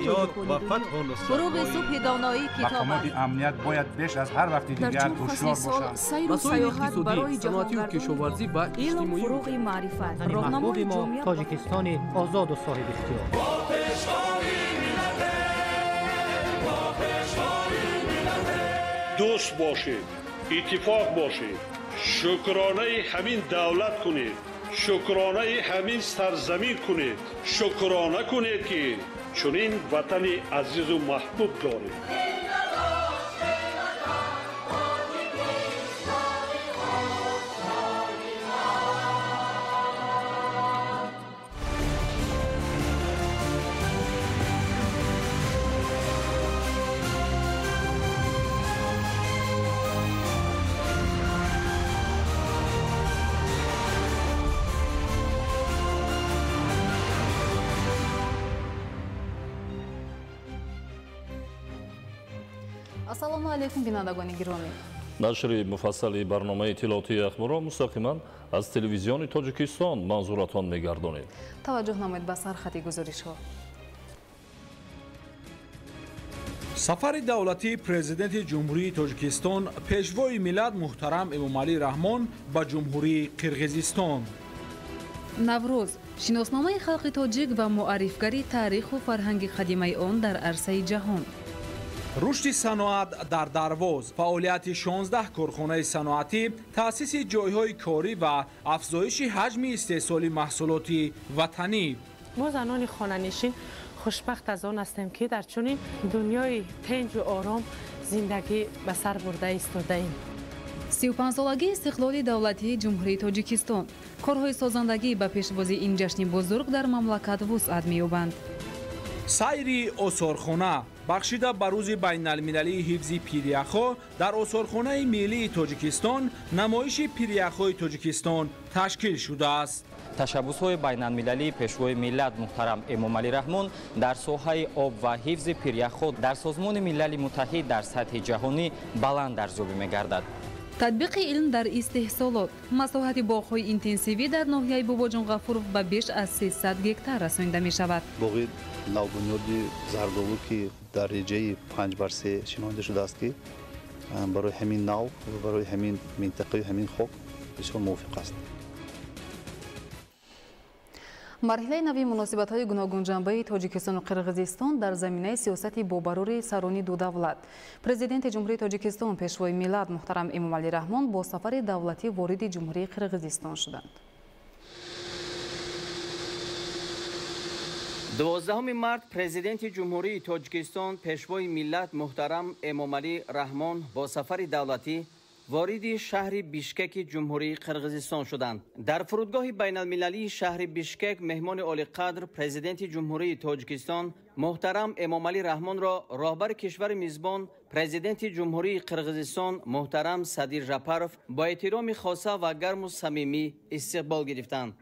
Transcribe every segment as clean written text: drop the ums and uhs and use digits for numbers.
عملیات و فتح و نصرت مقامات امنیت باید بیش از هر وقت دیگر هوشیار باشند. مسائل اقتصادی، صنعتی و کشاورزی و اجتماعی. فروغ معرفت، راهنمای ما تاجیکستان آزاد و صاحب اختیار. دوست باشید، اتفاق باشید، شکرانه همین دولت کنید، شکرانه همین سرزمین کنید، شکرانه کنید که چنین وطن عزیز و محبوب دارید. Ассалому алейкум, бинандагони гиромӣ. Нашри муфассали барномаи иттилоотии ахборро мустақиман аз телевизиони Тоҷикистон манзуратон мегардонед. Таваҷҷӯҳ намоед ба сархати гузоришҳо. Сафари давлатии президенти Ҷумҳурии Тоҷикистон, пешвои миллат муҳтарам Эмомалӣ Раҳмон ба Ҷумҳурии Қирғизистон. Наврӯз шиносномаи халқи тоҷик ва муаррифгари таъриху фарҳанги қадимаи он дар арсаи ҷаҳон. Рушди саноат дар Дарвоз, фаъолияти 16 корхонаи саноатӣ, таъсиси ҷойҳои корӣ ва афзоиши ҳаҷми истеҳсоли маҳсулоти ватанӣ. Мо занони хонанишин хушбахт аз он ҳастем, ки дар чунин дунёи тинҷу ором зиндагӣ ба сар бурда истодаем. 35-солагии истиқлоли давлатии Ҷумҳурии Тоҷикистон. Корҳои созандагӣ ба пешвозии ин ҷашни бузург дар мамлакат вусъат меёбанд. Сайри осорхона бахшида ба рӯзи байналмилалии ҳифзи пиряхҳо дар осорхонаи миллии Тоҷикистон намоиши пиряхҳои Тоҷикистон ташкил шудааст. Ташаббусҳои байналмилалии пешвои миллат муҳтарам Эмомалӣ Раҳмон дар соҳаи об ва ҳифзи пиряхҳо дар Созмони Милали Муттаҳид дар сатҳи ҷаҳонӣ баланд арзёбӣ мегардад. Татбиқи илм дар истеҳсолот. Масоҳати боғҳои интенсивӣ дар ноҳияи Бобоҷон Ғафуров ба беш аз 300 гектар расонида мешавад. Боғи навбунёди зардолу, ки дар реҷаи 5 бар 3 шинонида шудааст, ки барои ҳамин нав ва барои ҳамин минтақаю ҳамин хок бисёр мувофиқ аст. Марҳилаи нави муносибатҳои гуногунҷанбаи Тоҷикистону Қирғизистон дар заминаи сиёсати бобарури сарони ду давлат. Президенти Ҷумҳурии Тоҷикистон, пешвои миллат муҳтарам Эмомалӣ Раҳмон бо сафари давлатӣ вориди Ҷумҳурии Қирғизистон шуданд. 12 март президенти Ҷумҳурии Тоҷикистон, пешвои миллат муҳтарам Эмомалӣ Раҳмон бо сафари давлатӣ вориди шаҳри Бишкеки Ҷумҳурии Қирғизистон шуданд. Дар фурудгоҳи байналмилалии шаҳри Бишкек меҳмони олиқадр, президенти Ҷумҳурии Тоҷикистон муҳтарам Эмомалӣ Раҳмонро роҳбари кишвари мизбон, президенти Ҷумҳурии Қирғизистон муҳтарам Садир Жапаров бо эҳтироми хоса ва гарму самимӣ истиқбол гирифтанд.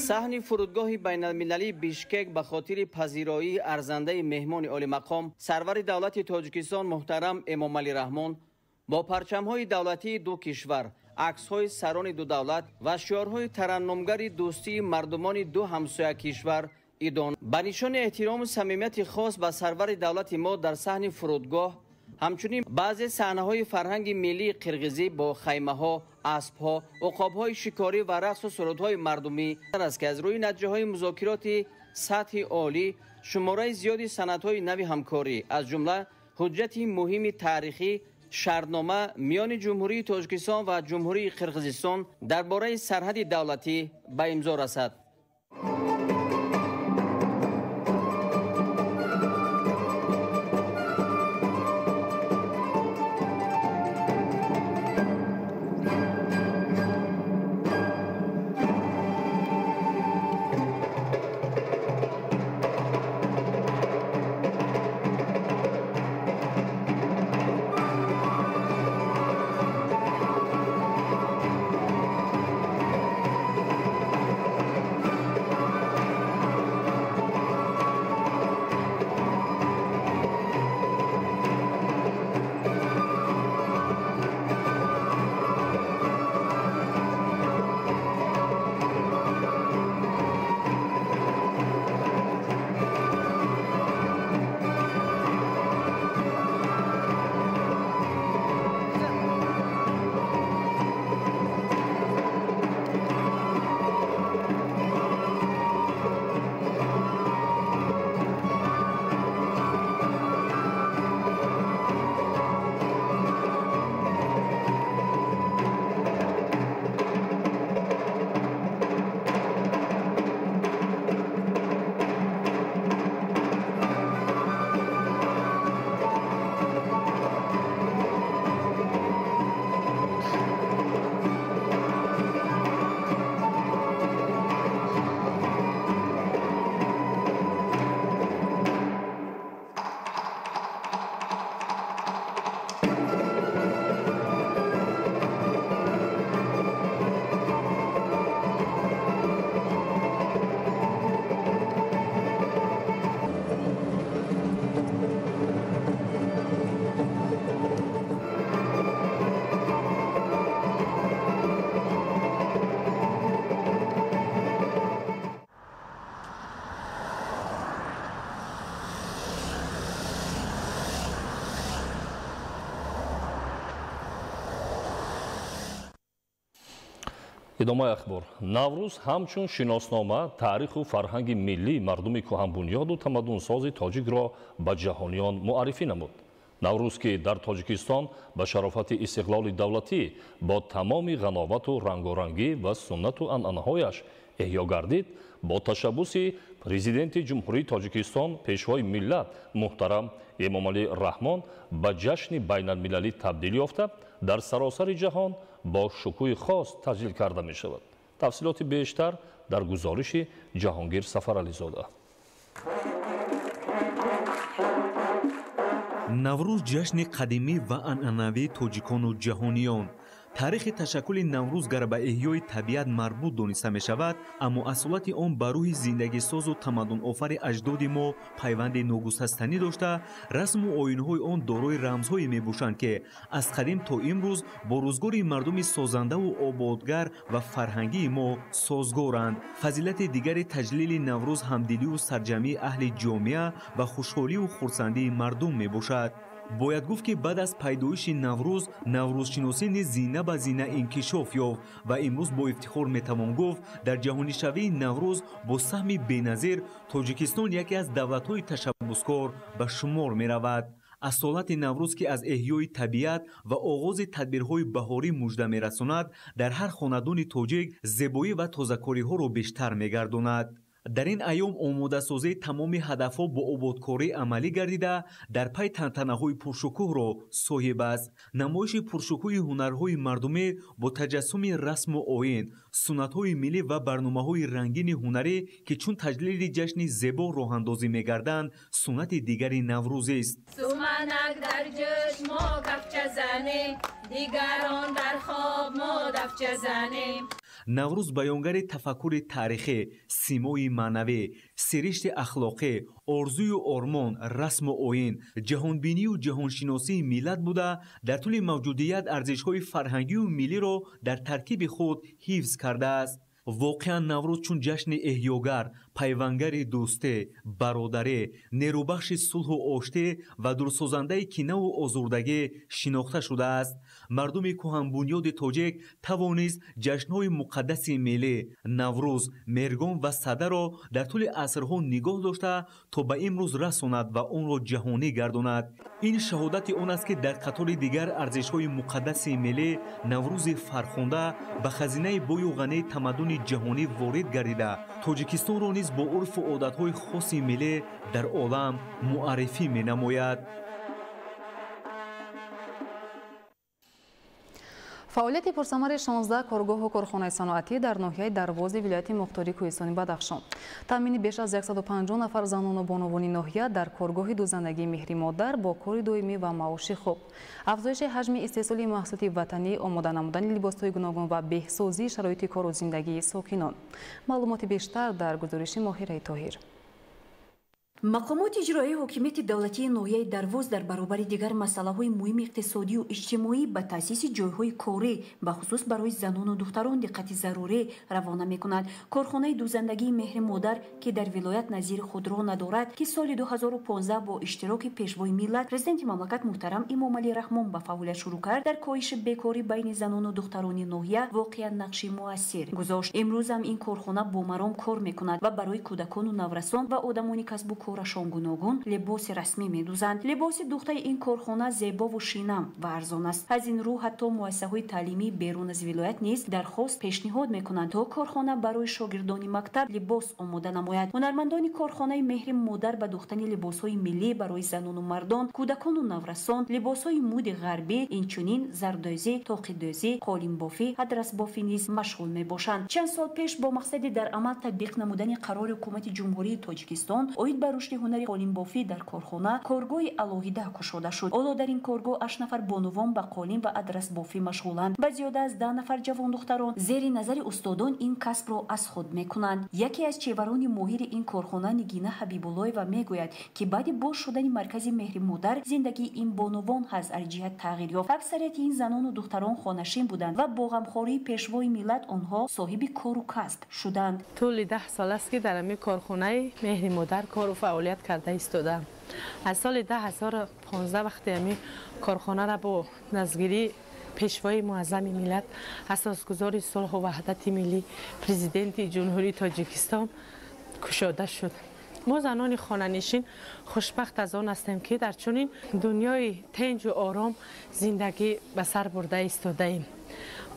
Саҳни фурудгоҳи байналмилалии Бишкек ба хотири пазироии арзандаи меҳмони олимақом, сарвари давлати Тоҷикистон муҳтарам Эмомалӣ Раҳмон бо парчамҳои давлатии ду кишвар, аксҳои сарони ду давлат ва шиорҳои тараннумгари дӯстии мардумони ду ҳамсоя кишвар идон. Ба нишони эҳтирому самимияти хос ба сарвари давлати мо дар саҳни фурудгоҳ ҳамчунин баъзе саҳнаҳои фарҳанги миллии қирғизӣ бо хаймаҳо, аспҳо, уқобҳои шикорӣ ва рақсу сурудҳои мардумӣ аст, ки аз рӯи натиҷаҳои музокироти сатҳи олӣ шумораи зиёди санадҳои нави ҳамкорӣ, аз ҷумла ҳуҷҷати муҳими таърихӣ, шартнома миёни Ҷумҳурии Тоҷикистон ва Ҷумҳурии Қирғизистон дар бораи сарҳади давлатӣ ба имзо расад. Идомаи ахбор. Наврӯз ҳамчун шиноснома таъриху фарҳанги миллии мардуми кӯҳанбунёду тамаддунсози тоҷикро ба ҷаҳониён муаррифӣ намуд. Наврӯз, ки дар Тоҷикистон ба шарофати истиқлоли давлатӣ бо тамоми ғановату рангорангӣ ва суннату анъанаҳояш эҳё гардид, бо ташаббуси президенти Ҷумҳурии Тоҷикистон, Пешвои миллат муҳтарам Эмомалӣ Раҳмон ба ҷашни байналмилалӣ табдил ёфта, дар саросари ҷаҳон бо шукӯҳи хос таҷлил карда мешавад. Тафсилоти бештар дар гузориши Ҷаҳонгир Сафарализода. Наврӯз ҷашни қадимӣ ва анъанавии тоҷикону ҷаҳониён. Таърихи ташаккули Наврӯз гар ба эҳёи табиат марбут дониста мешавад, аммо асолати он ба рӯҳи зиндагисозу тамаддунофари аҷдоди мо пайванди ногусастанӣ дошта, расму оинҳои он дорои рамзҳое мебошанд, ки аз қадим то имрӯз бо рӯзгори мардуми созандаву ободгар ва фарҳангии мо созгоранд. Фазилати дигари таҷлили Наврӯз ҳамдилию сарҷамъии аҳли ҷомеа ва хушҳолию хурсандии мардум мебошад. Бояд гуфт, ки баъд аз пайдоиши Наврӯз наврӯзшиносӣ низ зина ба зина инкишоф ёфт ва имрӯз бо ифтихор метавон гуфт, дар ҷаҳонишавии Наврӯз бо саҳми беназир Тоҷикистон яке аз давлатҳои ташаббускор ба шумор меравад. Асолати Наврӯз, ки аз эҳёи табиат ва оғози тадбирҳои баҳорӣ мужда мерасонад, дар ҳар хонадони тоҷик зебоӣ ва тозакориҳоро бештар мегардонад. Дар ин айём омодасозии тамоми ҳадафҳо бо ободкорӣ амалӣ гардида, дар пай тантанаҳои пуршукӯҳро соҳиб аст. Намоиши пуршукӯҳи ҳунарҳои мардумӣ бо таҷассуми расму оин, суннатҳои миллӣ ва барномаҳои рангини ҳунарӣ, ки чун таҷлили ҷашни зебо роҳандозӣ мегарданд, суннати дигари наврӯзист. Суманак дар ҷӯш мо кафча занем, дигарон дар хоб мо дафча занем. Наврӯз баёнгари тафаккури таърихӣ, симои маънавӣ, сиришти ахлоқӣ, орзую ормон, расму оин, ҷаҳонбинию ҷаҳоншиносии миллат буда, дар тӯли мавҷудият арзишҳои фарҳангию миллиро дар таркиби худ ҳифз кардааст. Воқеан Наврӯз чун ҷашни эҳёгар, пайвангари дӯстӣ, бародарӣ, нерӯбахши сулҳу оштӣ ва дурсозандаи кинаву озурдагӣ шинохта шудааст. Мардуми кӯҳанбунёди тоҷик тавонист ҷашнҳои муқаддаси миллӣ Наврӯз, Меҳргон ва Садаро дар тӯли асрҳо нигоҳ дошта то ба имрӯз расонад ва онро ҷаҳонӣ гардонад. Ин шаҳодати он аст, ки дар қатори дигар арзишҳои муқаддаси миллӣ Наврӯзи фархунда ба хазинаи бою ғании тамаддуни ҷаҳонӣ ворид гардида, Тоҷикистонро низ бо урфу одатҳои хоси миллӣ дар олам муаррифӣ менамояд. Фаъолияти пурсамари 16 коргоҳу корхонаи саноатӣ дар ноҳияи Дарвози вилояти Мухтори Кӯҳистони Бадахшон. Таъмини беш аз 150 нафар занону бонувони ноҳия дар коргоҳи дӯзандагии Меҳри Модар бо кори доимӣ ва маоши хуб. Афзоиши ҳаҷми истеҳсоли маҳсулоти ватанӣ, омода намудани либосҳои гуногун ва беҳсозии шароити кору зиндагии сокинон. Маълумоти бештар дар гузориши Моҳираи Тоҳир. Мақомоти иҷроияи ҳокимияти давлатии ноҳияи Дарвоз дар баробари дигар масъалаҳои муҳими иқтисодию иҷтимоӣ ба таъсиси ҷойҳои корӣ, бахусус барои занону духтарон, диққати зарурӣ равона мекунад. Корхонаи дӯзандагии Меҳри Модар, ки дар вилоят назири худро надорад, ки соли 2015 бо иштироки пешвои миллат, президенти мамлакат муҳтарам Эмомалӣ Раҳмон ба фаъолият шурӯъ кард, дар коҳиши бекорӣ байни занону духтарони ноҳия воқеан нақши муассир гузошт. Имрӯзам ин корхона бо маром кор мекунад ва барои кӯдакону наврасон ва одамони касбу корашон гуногун либоси расмӣ медӯзанд. Либоси духтаи ин корхона зебову шинам ва арзон аст. Аз ин рӯ ҳатто муассисаҳои таълимии берун аз вилоят низ дархост пешниҳод мекунанд, то корхона барои шогирдони мактаб либос омода намояд. Ҳунармандони корхонаи Меҳри Модар ба духтани либосҳои миллӣ барои занону мардон, кӯдакону наврасон, либосҳои муди ғарбӣ, инчунин зардӯзӣ, тоқидӯзӣ, қолинбофӣ, адрасбофӣ низ машғул мебошанд. Чанд сол пеш бо мақсади дар амал татбиқ намудани қарори ҳукумати Ҷумҳурии Тоҷикистон оид ба рушди ҳунари қолинбофӣ дар корхона коргоҳи алоҳида кушода шуд. Ҳоло дар ин коргоҳ 8 нафар бонувон ба қолин ва адрасбофӣ машғуланд ва зиёда аз 10 нафар ҷавондухтарон зери назари устодон ин касбро аз худ мекунанд. Яке аз чеварони моҳири ин корхона Нигина Ҳабибуллоева мегӯяд, ки баъди боз шудани маркази Меҳри Модар зиндагии ин бонувон аз ҳар ҷиҳат тағйир ёфт. Аксарияти ин занону духтарон хонашин буданд ва бо ғамхории пешвои миллат онҳо соҳиби кору касб шуданд. Тӯли 10 сол аст, ки дар ҳамин корхонаи Меҳри Модар кору фаъолият карда истодаам. Аз соли 2015 вақте ҳамин корхонаро бо дастгирии Пешвои муаззами миллат, асосгузори сулҳу ваҳдати миллӣ, Президенти Ҷумҳурии Тоҷикистон кушода шуд. Мо занони хонанишин хушбахт аз он ҳастем, ки дар чунин дунёи тинҷу ором зиндагӣ ба сар бурда истодаем.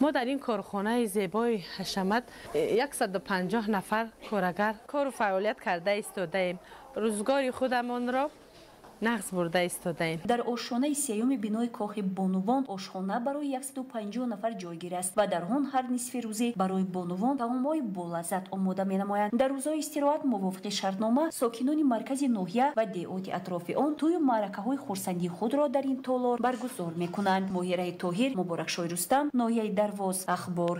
Мо дар ин корхонаи зебои ҳашамат 150 нафар корагар кору фаъолият карда истодаем. Рӯзгори худамонро нағз бурда истодаем. Дар ошхонаи сеюми бинои кохи бонувон ошхона барои 150 нафар ҷойгир аст ва дар он ҳар нисфи рӯзӣ барои бонувон таомҳои болаззат омода менамоянд. Дар рӯзҳои истироҳат мувофиқи шартнома сокинони маркази ноҳия ва деҳоти атрофи он тӯю маъракаҳои хурсандии худро дар ин толор баргузор мекунанд. Моҳираи Тоҳир, Муборакшоҳи Рустам, ноҳияи Дарвоз, Ахбор.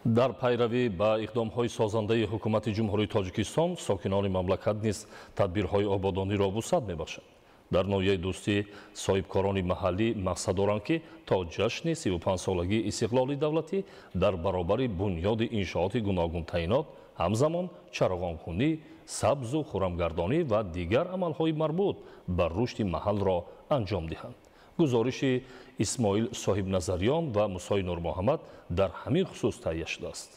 Дар пайравӣ ба иқдомҳои созандаи ҳукумати Ҷумҳурии Тоҷикистон сокинони мамлакат низ тадбирҳои ободониро вусъат мебахшанд. Дар ноҳияи Дӯстӣ соҳибкорони маҳаллӣ мақсад доранд, ки то ҷашни 35-солагии истиқлоли давлатӣ дар баробари бунёди иншооти гуногунтаинот ҳамзамон чароғонкунӣ, сабзу хуррамгардонӣ ва дигар амалҳои марбут ба рушди маҳалро анҷом диҳанд. Гузориши Исмоил Соҳибназариён ва Мусои Нурмуҳаммад дар ҳамин хусус таҳия шудааст.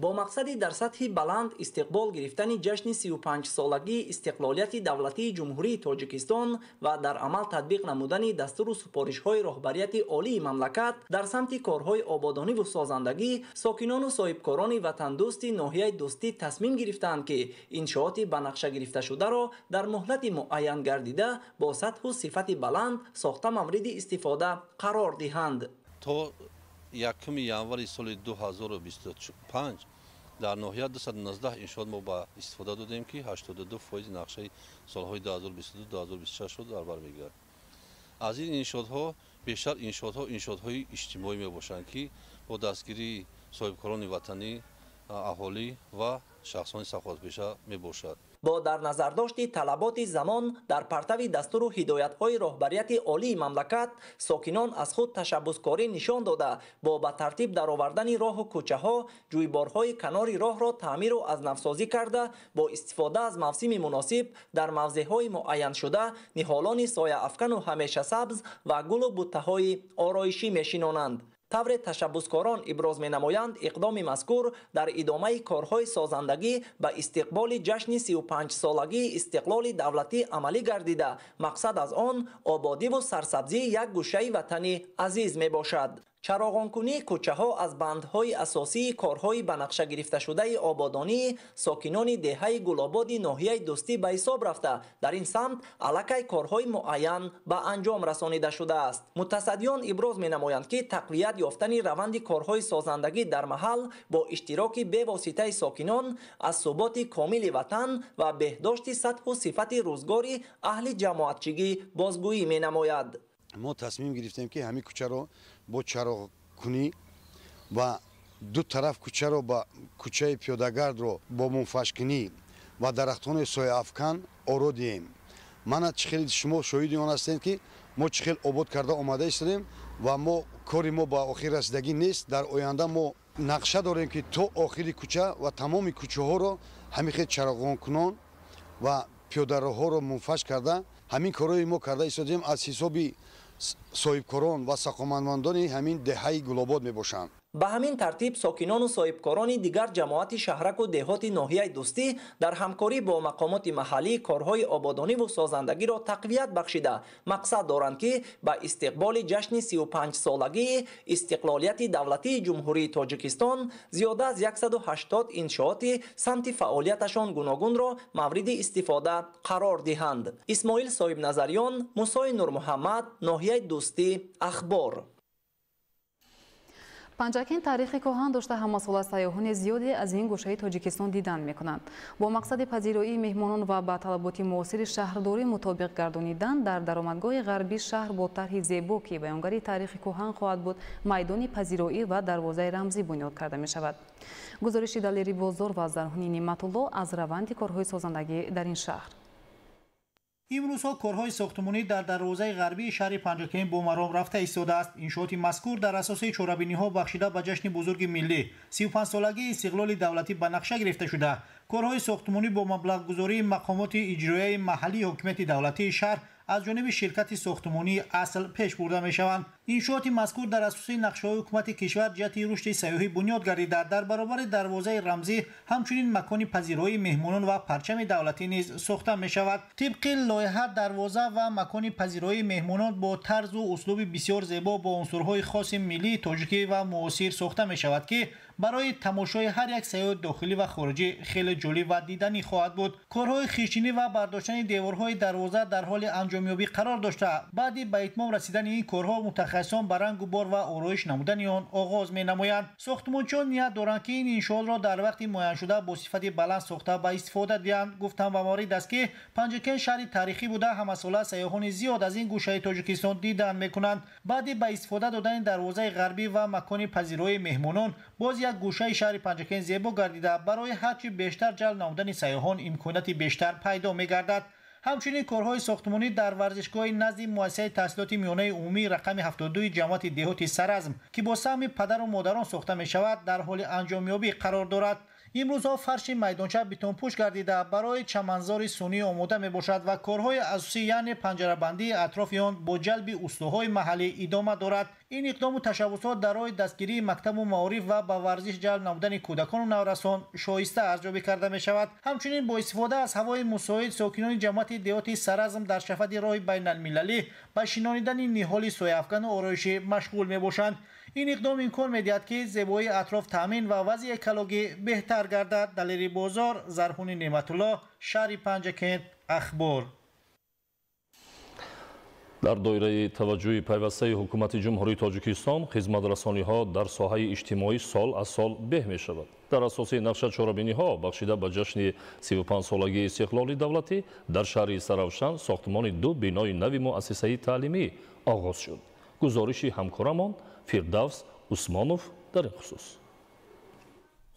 Бо мақсади дар сатҳи баланд истиқбол гирифтани ҷашни 35-солагии истиқлолияти давлатии Ҷумҳурии Тоҷикистон ва дар амал татбиқ намудани дастуру супоришҳои роҳбарияти олии мамлакат дар самти корҳои ободониву созандагӣ, сокинону соҳибкорони ватандӯсти ноҳияи Дӯстӣ тасмим гирифтаанд, ки иншооти ба нақша гирифташударо дар муҳлати муайян гардида бо сатҳу сифати баланд сохта мавриди истифода қарор диҳанд. То 1 январи соли 2025 дар ноҳия 219 иншоот мо ба истифода додем, ки 82% нақшаи солҳои 2022-2026-ро дар бар мегирад. Аз ин иншоотҳо бештар иншоотҳо иншоотҳои иҷтимоӣ мебошанд, ки бо дастгирии соҳибкорони ватанӣ, аҳолӣ ва шахсони саховатпеша мебошад. Бо дар назардошти талаботи замон дар партави дастуру ҳидоятҳои роҳбарияти олии мамлакат сокинон аз худ ташаббускорӣ нишон дода, бо ба тартиб даровардани роҳу кӯчаҳо, ҷӯйборҳои канори роҳро таъмиру аз навсозӣ карда, бо истифода аз мавсими муносиб дар мавзеъҳои муайяншуда ниҳолони сояафкану ҳамешасабз ва гулу буттаҳои ороишӣ мешинонанд. Тавре ташаббускорон иброз менамоянд, иқдоми мазкур дар идомаи корҳои созандагӣ ба истиқболи ҷашни 35-солагии истиқлоли давлатӣ амалӣ гардида, мақсад аз он ободиву сарсабзии як гӯшаи ватани азиз мебошад. Чароғонкунии кӯчаҳо аз бандҳои асосии корҳои ба нақша гирифташудаи ободонии сокинони деҳаи Гулободи ноҳияи Дӯстӣ ба ҳисоб рафта, дар ин самт аллакай корҳои муайян ба анҷом расонида шудааст. Мутасаддиён иброз менамоянд, ки тақвият ёфтани раванди корҳои созандагӣ дар маҳал бо иштироки бевоситаи сокинон аз суботи комили ватан ва беҳдошти сатҳу сифати рӯзгори аҳли ҷамоатчигӣ бозгӯӣ менамояд. Мо тасмим гирифтем, ки ҳамин кӯчаро бо чароғкунӣ ва ду тараф кӯчаро ба кӯчаи пиёдагардро бо мунфашкунӣ ва дарахтони сояафкан оро диҳем. Мана чӣ хел шумо шоҳиди он ҳастем, ки мо чӣ хел обод карда омада истодем ва мо кори мо ба охир расидагӣ нест. Дар оянда мо нақша дорем, ки то охири кӯча ва тамоми кӯчаҳоро ҳамин хел чароғонкунон ва пиёдароҳҳоро мунфаш карда, ҳамин корҳои мо карда истодем аз ҳисоби соҳибкорон ва сақоматмандони ҳамин деҳаи Гулобод мебошанд. Ба ҳамин тартиб сокинону соҳибкорони дигар ҷамоати шаҳраку деҳоти ноҳияи Дӯстӣ дар ҳамкорӣ бо мақомоти маҳаллӣ корҳои ободониву созандагиро тақвият бахшида, мақсад доранд, ки ба истиқболи ҷашни 35-солагии истиқлолияти давлатии Ҷумҳурии Тоҷикистон зиёда аз 180 иншооти самти фаъолияташон гуногунро мавриди истифода қарор диҳанд. Исмоил Соҳибназариён, Мусои Нурмуҳаммад, ноҳияи Дӯстӣ, Ахбор. Панҷакент таърихи кӯҳан дошта, ҳамасола сайёҳони зиёде аз ин гӯшаи Тоҷикистон дидан мекунанд. Бо мақсади пазироии меҳмонон ва ба талаботи муосири шаҳрдорӣ мутобиқ гардонидан, дар даромадгоҳи ғарбии шаҳр бо тарҳи зебо, ки баёнгари таърихи кӯҳан хоҳад буд, майдони пазироӣ ва дарвозаи рамзӣ бунёд карда мешавад. Гузориши Далери Бозор ва Зарҳуни Неъматулло аз раванди корҳои созандагӣ дар ин шаҳр. Имрӯзҳо корҳои сохтмонӣ дар дарвозаи ғарбии шаҳри Панҷакент бо маром рафта истодааст. Иншооти мазкур дар асоси чорабиниҳо бахшида ба ҷашни бузурги миллӣ 35-солагии истиқлоли давлатӣ ба нақша гирифта шуда, корҳои сохтмонӣ бо маблағгузории мақомоти иҷроияи маҳаллии ҳокимияти давлатии шаҳр аз ҷониби ширкати сохтмонии Асл пеш бурда мешаванд. Иншооти мазкур дар асоси нақшаҳои ҳукумати кишвар ҷиҳати рушди сайёҳӣ бунёд гардида, дар баробари дарвозаи рамзӣ ҳамчунин макони пазироии меҳмонон ва парчами давлатӣ низ сохта мешавад. Тибқи лоиҳа, дарвоза ва макони пазироии меҳмонон бо тарзу услуби бисёр зебо бо унсурҳои хоси миллии тоҷикӣ ва муосир сохта мешавад, ки барои тамошои ҳар як сайёҳи дохилӣ ва хориҷӣ хеле ҷолиб ва диданӣ хоҳад буд. Корҳои хишчинӣ ва бардоштани деворҳои дарвоза дар ҳоли анҷомёбӣ қарор дошта, баъди ба итмом расидани ин корҳо мутахассисон ба рангу бор ва ороиш намудани он оғоз менамоянд. Сохтмончиён ният доранд, ки ин иншоотро дар вақти муайяншуда бо сифати баланд сохта ба истифода диҳанд. Гуфтан ба маврид аст, ки Панҷакент шаҳри таърихӣ буда, ҳамасола сайёҳони зиёд аз ин гӯшаи Тоҷикистон дидан мекунанд. Баъди ба истифода додани дарвозаи ғарбӣ ва макони пазироии меҳмонон, боз як гӯшаи шаҳри Панҷакент зебо гардида, барои ҳарчи бештар ҷалб намудани сайёҳон имконияти бештар пайдо мегардад. Ҳамчунин корҳои сохтмонӣ дар варзишгоҳи назди муассисаи таҳсилоти миёнаи умумии рақами 72 ҷамоати деҳоти Саразм, ки бо саҳми падару модарон сохта мешавад, дар ҳоли анҷомёбӣ қарор дорад. Имрӯзҳо фарши майдонча бетонпӯш гардида, барои чаманзори сунъӣ омода мебошад ва корҳои асосӣ, яъне панҷарабандии атрофи он бо ҷалби устоҳои маҳаллӣ идома дорад. Ин иқдому ташаббусҳо дар роҳи дастгирии мактабу маориф ва ба варзиш ҷалб намудани кӯдакону наврасон шоиста арзёбӣ карда мешавад. Ҳамчунин бо истифода аз ҳавои мусоид сокинони ҷамоати деҳоти Саразм дар шафати роҳи байналмилалӣ ба шинонидани ниҳоли сояафгану ороишӣ машғул мебошанд. Ин иқдом имкон медиҳад, ки зебоии атроф таъмин ва вазъи экологӣ беҳтар гардад. Далери Бозор, Зарҳуни Неъматуллоҳ, шаҳри Панҷакент, Ахбор. Дар доираи таваҷҷӯҳи пайвастаи ҳукумати Ҷумҳурии Тоҷикистон хизматрасониҳо дар соҳаи иҷтимоӣ сол аз сол беҳ мешавад. Дар асоси нақша чорабиниҳо бахшида ба ҷашни 35-солагии истиқлоли давлатӣ дар шаҳри Истаравшан сохтмони ду бинои нави муассисаи таълимӣ оғоз шуд. Гузориши ҳамкорамон Фирдавс Усмонов дар ин хусус.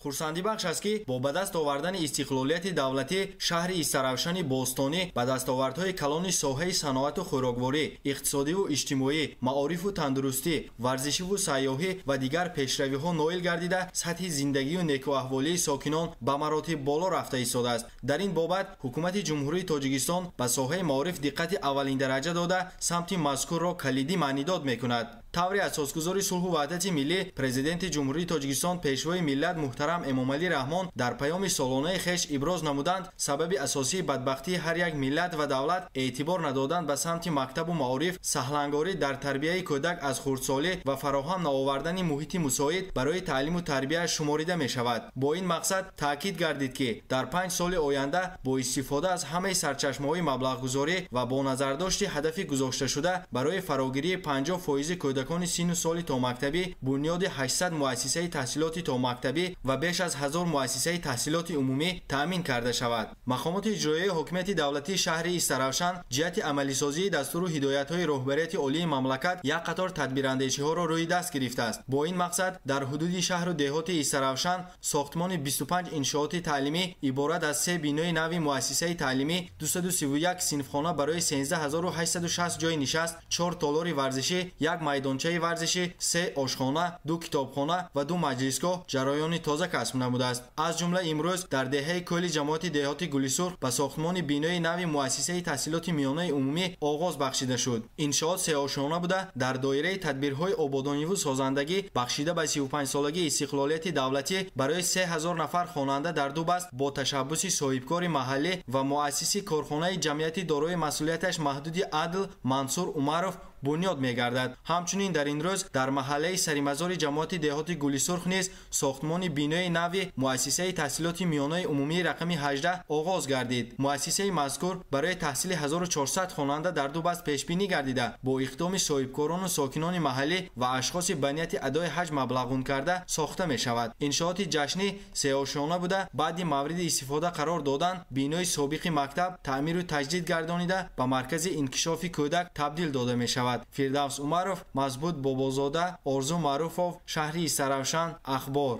Хурсандибахш аст, ки бо ба даст овардани истиқлолияти давлатӣ шаҳри Истаравшани бостонӣ ба дастовардҳои калони соҳаи саноату хӯрокворӣ, иқтисодиву иҷтимоӣ, маорифу тандурустӣ, варзишиву сайёҳӣ ва дигар пешравиҳо ноил гардида, сатҳи зиндагию некӯаҳволии сокинон ба маротиб боло рафта истодааст. Дар ин бобат ҳукумати Ҷумҳурии Тоҷикистон ба соҳаи маориф диққати аввалиндараҷа дода, самти мазкурро калидӣ маънидод мекунад. Таври асосгузори сулҳу ваҳдати миллӣ, Президенти Ҷумҳурии Тоҷикистон, Пешвои миллат муҳтарам Эмомалӣ Раҳмон дар паёми солонаи хеш иброз намуданд, сабаби асосии бадбахтии ҳар як миллат ва давлат эътибор надодан ба самти мактабу маориф, саҳлангорӣ дар тарбияи кӯдак аз хурдсолӣ ва фароҳам наовардани муҳити мусоид барои таълиму тарбия шуморида мешавад. Бо ин мақсад таъкид гардид, ки дар 5 соли оянда бо истифода аз ҳамаи сарчашмаҳои маблағгузорӣ ва бо назардошти ҳадафи гузошташуда барои фарогирии 50% кӯдакони синну соли томактабӣ, бунёди 800 муассисаи таҳсилоти томактабӣ ва беш аз 1000 муассисаи таҳсилоти умумӣ таъмин карда шавад. Мақомоти иҷроияи ҳокимияти давлатии шаҳри Истаравшан ҷиҳати амалисозии дастуру ҳидоятҳои роҳбарияти олии мамлакат як қатор тадбирандешиҳоро рӯи даст гирифтааст. Бо ин мақсад дар ҳудуди шаҳру деҳоти Истаравшан сохтмони 25 иншооти таълимӣ иборат аз 3 бинои нави муассисаи таълимӣ, 231 синфхона барои 13860 ҷойи нишаст, 4 толори варзишӣ, 1 майдончаи варзишӣ, 3 ошхона, 2 китобхона ва 2 маҷлисгоҳ ҷараёни тоза касб намудааст. Аз ҷумла имрӯз дар деҳаи кӯли ҷамоати деҳоти Гулисурх ба сохтмони бинои нави муассисаи таҳсилоти миёнаи умумӣ оғоз бахшида шуд. Иншоот сеошёна буда, дар доираи тадбирҳои ободониву созандагӣ бахшида ба 35-солагии истиқлолияти давлатӣ барои 3000 нафар хонанда дар ду баст бо ташаббуси соҳибкори маҳаллӣ ва муассиси корхонаи ҷамъияти дорои масъулияташ маҳдуди Адл Мансур Умаров бунёд мегардад. Ҳамчунин дар ин рӯз дар маҳаллаи саримазори ҷамоати деҳоти Гулисурх низ сохтмони бинои нави муассисаи таҳсилоти миёнаи умумии рақами 18 оғоз гардид. Муассисаи мазкур барои таҳсили 1400 хонанда дар ду баст пешбинӣ гардида, бо иқдоми соҳибкорону сокинони маҳаллӣ ва ашхоси ба нияти адои ҳаҷ маблағун карда сохта мешавад. Иншооти ҷашнӣ сеошёна буда, баъди мавриди истифода қарор додан бинои собиқи мактаб таъмиру таҷдид гардонида ба маркази инкишофи кӯдак табдил дода мешавад. Фирдавс Умаров, Мазбут Бобозода, Орзу Маъруфов, шаҳри Истаравшан, Ахбор.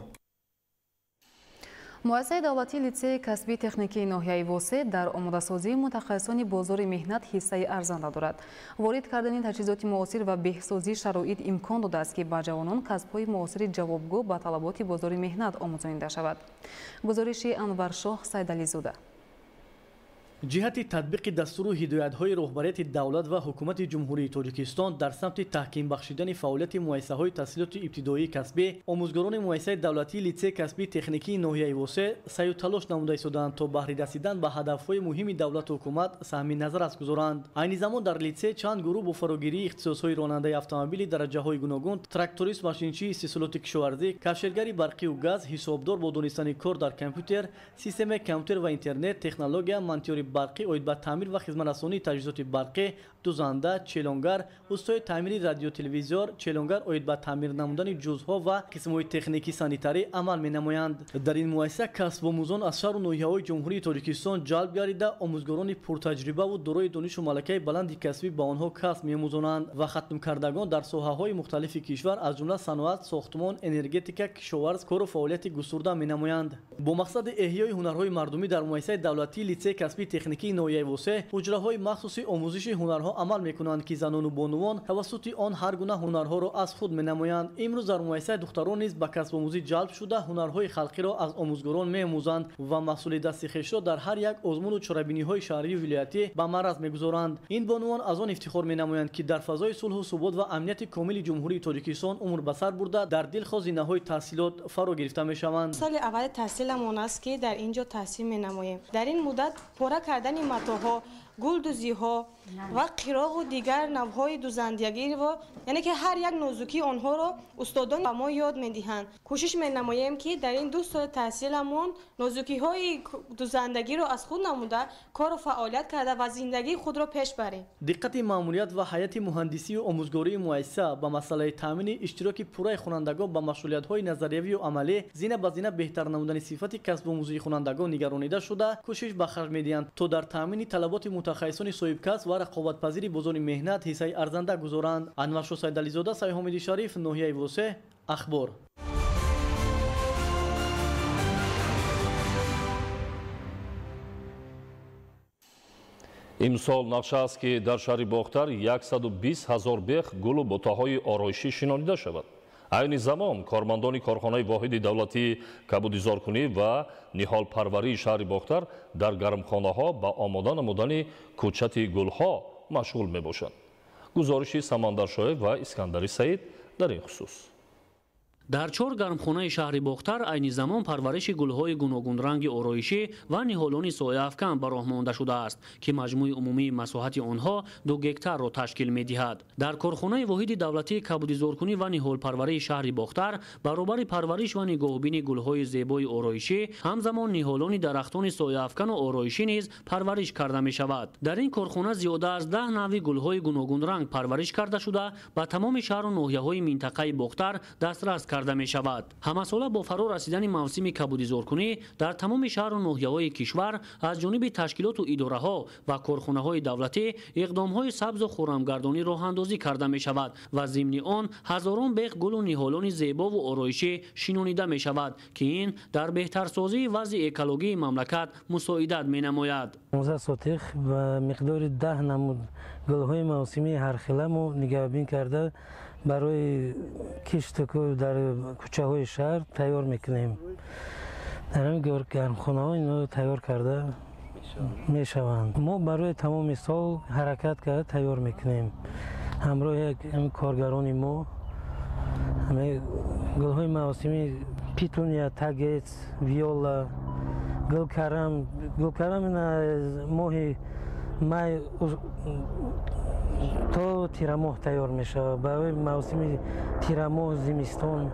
Муассисаи давлатии литсеи касбии техникии ноҳияи Восе дар омодасозии мутахассисони бозори меҳнат ҳиссаи арзанда дорад. Ворид кардани таҷҳизоти муосир ва беҳсозии шароит имкон додааст, ки ба ҷавонон касбҳои муосири ҷавобгӯ ба талаботи бозори меҳнат омӯзонида шавад. Гузориши Анваршоҳ Сайдализода. Ҷиҳати татбиқи дастуру ҳидоятҳои роҳбарияти давлат ва ҳукумати Ҷумҳурии Тоҷикистон дар самти таҳким бахшидани фаъолияти муассисаҳои таҳсилоти ибтидоии касбӣ, омӯзгорони муассисаи давлатии литсей касбии техникии ноҳияи Восеъ саъю талош намуда истодаанд, то баҳри расидан ба ҳадафҳои муҳими давлату ҳукумат саҳми назаррас гузоранд. Айни замон дар литсей чанд гурӯҳ бо фарогирии ихтисосҳои ронандаи автомобили дараҷаҳои гуногун, тракторист, машинчии истеҳсолоти кишоварзӣ, кафшергари барқию газ, ҳисобдор бо донистани кор дар компютер, системаи компютер ва интернет, технология, монтёри барқӣ оид ба таъмир ва хизматрасонии таҷҳизоти барқӣ, дузанда, челонгар, устои таъмири радиотелевизор, челонгар оид ба таъмир намудани ҷузъҳо ва қисмҳои техникӣ санитарӣ амал менамоянд. Дар ин муассиса касбомӯзон аз шаҳру ноҳияҳои Ҷумҳурии Тоҷикистон ҷалб гардида, омӯзгорони пуртаҷрибаву дорои донишу малакаи баланди касбӣ ба онҳо касб меомӯзонанд ва хатмкардагон дар соҳаҳои мухталифи кишвар аз ҷумла саноат, сохтмон, энергетика, кишоварз кору фаъолияти густурда менамоянд. Бо мақсади эҳёи ҳунарҳои мардумӣ дар муассисаи давлатии литсей касбии техникии ноҳияи Восеъ ҳуҷраҳои махсуси омӯзиши ҳунарҳо амал мекунанд, ки занону бонувон тавассути он ҳар гуна ҳунарҳоро аз худ менамоянд. Имрӯз дар муассисаи духтарон низ ба касбомӯзӣ ҷалб шуда, ҳунарҳои халқиро аз омӯзгорон меомӯзанд ва маҳсули дасти хешро дар ҳар як озмуну чорабиниҳои шаҳрию вилоятӣ ба мараз мегузоранд. Ин бонувон аз он ифтихор менамоянд, ки дар фазои сулҳу субот ва амнияти комили Ҷумҳурии Тоҷикистон умр ба сар бурда, дар дилхоҳ зинаҳои таҳсилот фаро гирифта мешаванд. Соли аввали таҳсиламон аст, ки дар ин ҷо таҳсил менамоем. Дар ин муддат пора кардани матоҳо, гулдӯзиҳо ва қироғу дигар навъҳои дузандагиро, яъне ки ҳар як нозукии онҳоро устодон ба мо ёд медиҳанд. Кӯшиш менамоем, ки дар ин 2 соли таҳсиламон нозукиҳои дузандагиро аз худ намуда, кору фаъолият карда ва зиндагии худро пеш барем. Диққати маъмурият ва ҳайати муҳандисию омӯзгории муассиса ба масъалаи таъмини иштироки пурраи хонандагон ба машғулиятҳои назариявию амалӣ, зина ба зина беҳтар намудани сифати касбомӯзии хонандагон нигаронида шуда, кӯшиш ба харҷ медиҳанд, то дар таъмини талаботи мутахассисони соҳибкасб ва рақобатпазири бозори меҳнат ҳиссаи арзанда гузоранд. Анваршо Сайдализода, Сайҳомиди Шариф, ноҳияи Восеъ, Ахбор. Имсол нақша аст, ки дар шаҳри Бохтар 120 000 бех гулу бутаҳои ороишӣ шинонида шавад. Айни замон кормандони корхонаи воҳиди давлатии кабудизоркунӣ ва ниҳолпарварии шаҳри Бохтар дар гармхонаҳо ба омода намудани кӯчати гулҳо машғул мебошанд. Гузориши Самандаршоев ва Искандари Саид дар ин хусус. Дар 4 гармхонаи шаҳри Бохтар айни замон парвариши гулҳои гуногунранги ороишӣ ва ниҳолони сояафкан ба роҳ монда шудааст, ки маҷмӯи умумии масоҳати онҳо 2 гектарро ташкил медиҳад. Дар корхонаи воҳиди давлатии кабудизоркунӣ ва ниҳолпарварии шаҳри Бохтар баробари парвариш ва нигоҳубини гулҳои зебои ороишӣ, ҳамзамон ниҳолони дарахтони сояафкану ороишӣ низ парвариш карда мешавад. Дар ин корхона зиёда аз 10 навъи гулҳои гуногунранг парвариш карда шуда, ба тамоми шаҳру ноҳияҳои минтақаи Бохтар дастрас карда мешавад. Ҳамасола бо фаро расидани мавсими кабудизоркунӣ дар тамоми шаҳру ноҳияҳои кишвар аз ҷониби ташкилоту идораҳо ва корхонаҳои давлатӣ иқдомҳои сабзу хуррамгардонӣ роҳандозӣ карда мешавад ва зимни он ҳазорон бех гулу ниҳолони зебову ороишӣ шинонида мешавад, ки ин дар беҳтарсозии вазъи экологии мамлакат мусоидат менамояд. 15 сотих ба миқдори 10 намуд гулҳои мавсимии ҳархела мо нигаҳбин карда барои кишту дар кӯчаҳои шаҳр тайёр мекунем. Дар ҳамин гармхонаҳо инҳо тайёр карда мешаванд. Мо барои тамоми сол ҳаракат карда тайёр мекунем. Ҳамроҳи коргарони мо гулҳои мавсимӣ питуния, тагец, виола, гулкарам. Гулкарам моҳи май то тирамоҳ тайёр мешавад. Барои мавсими тирамоҳ, зимистон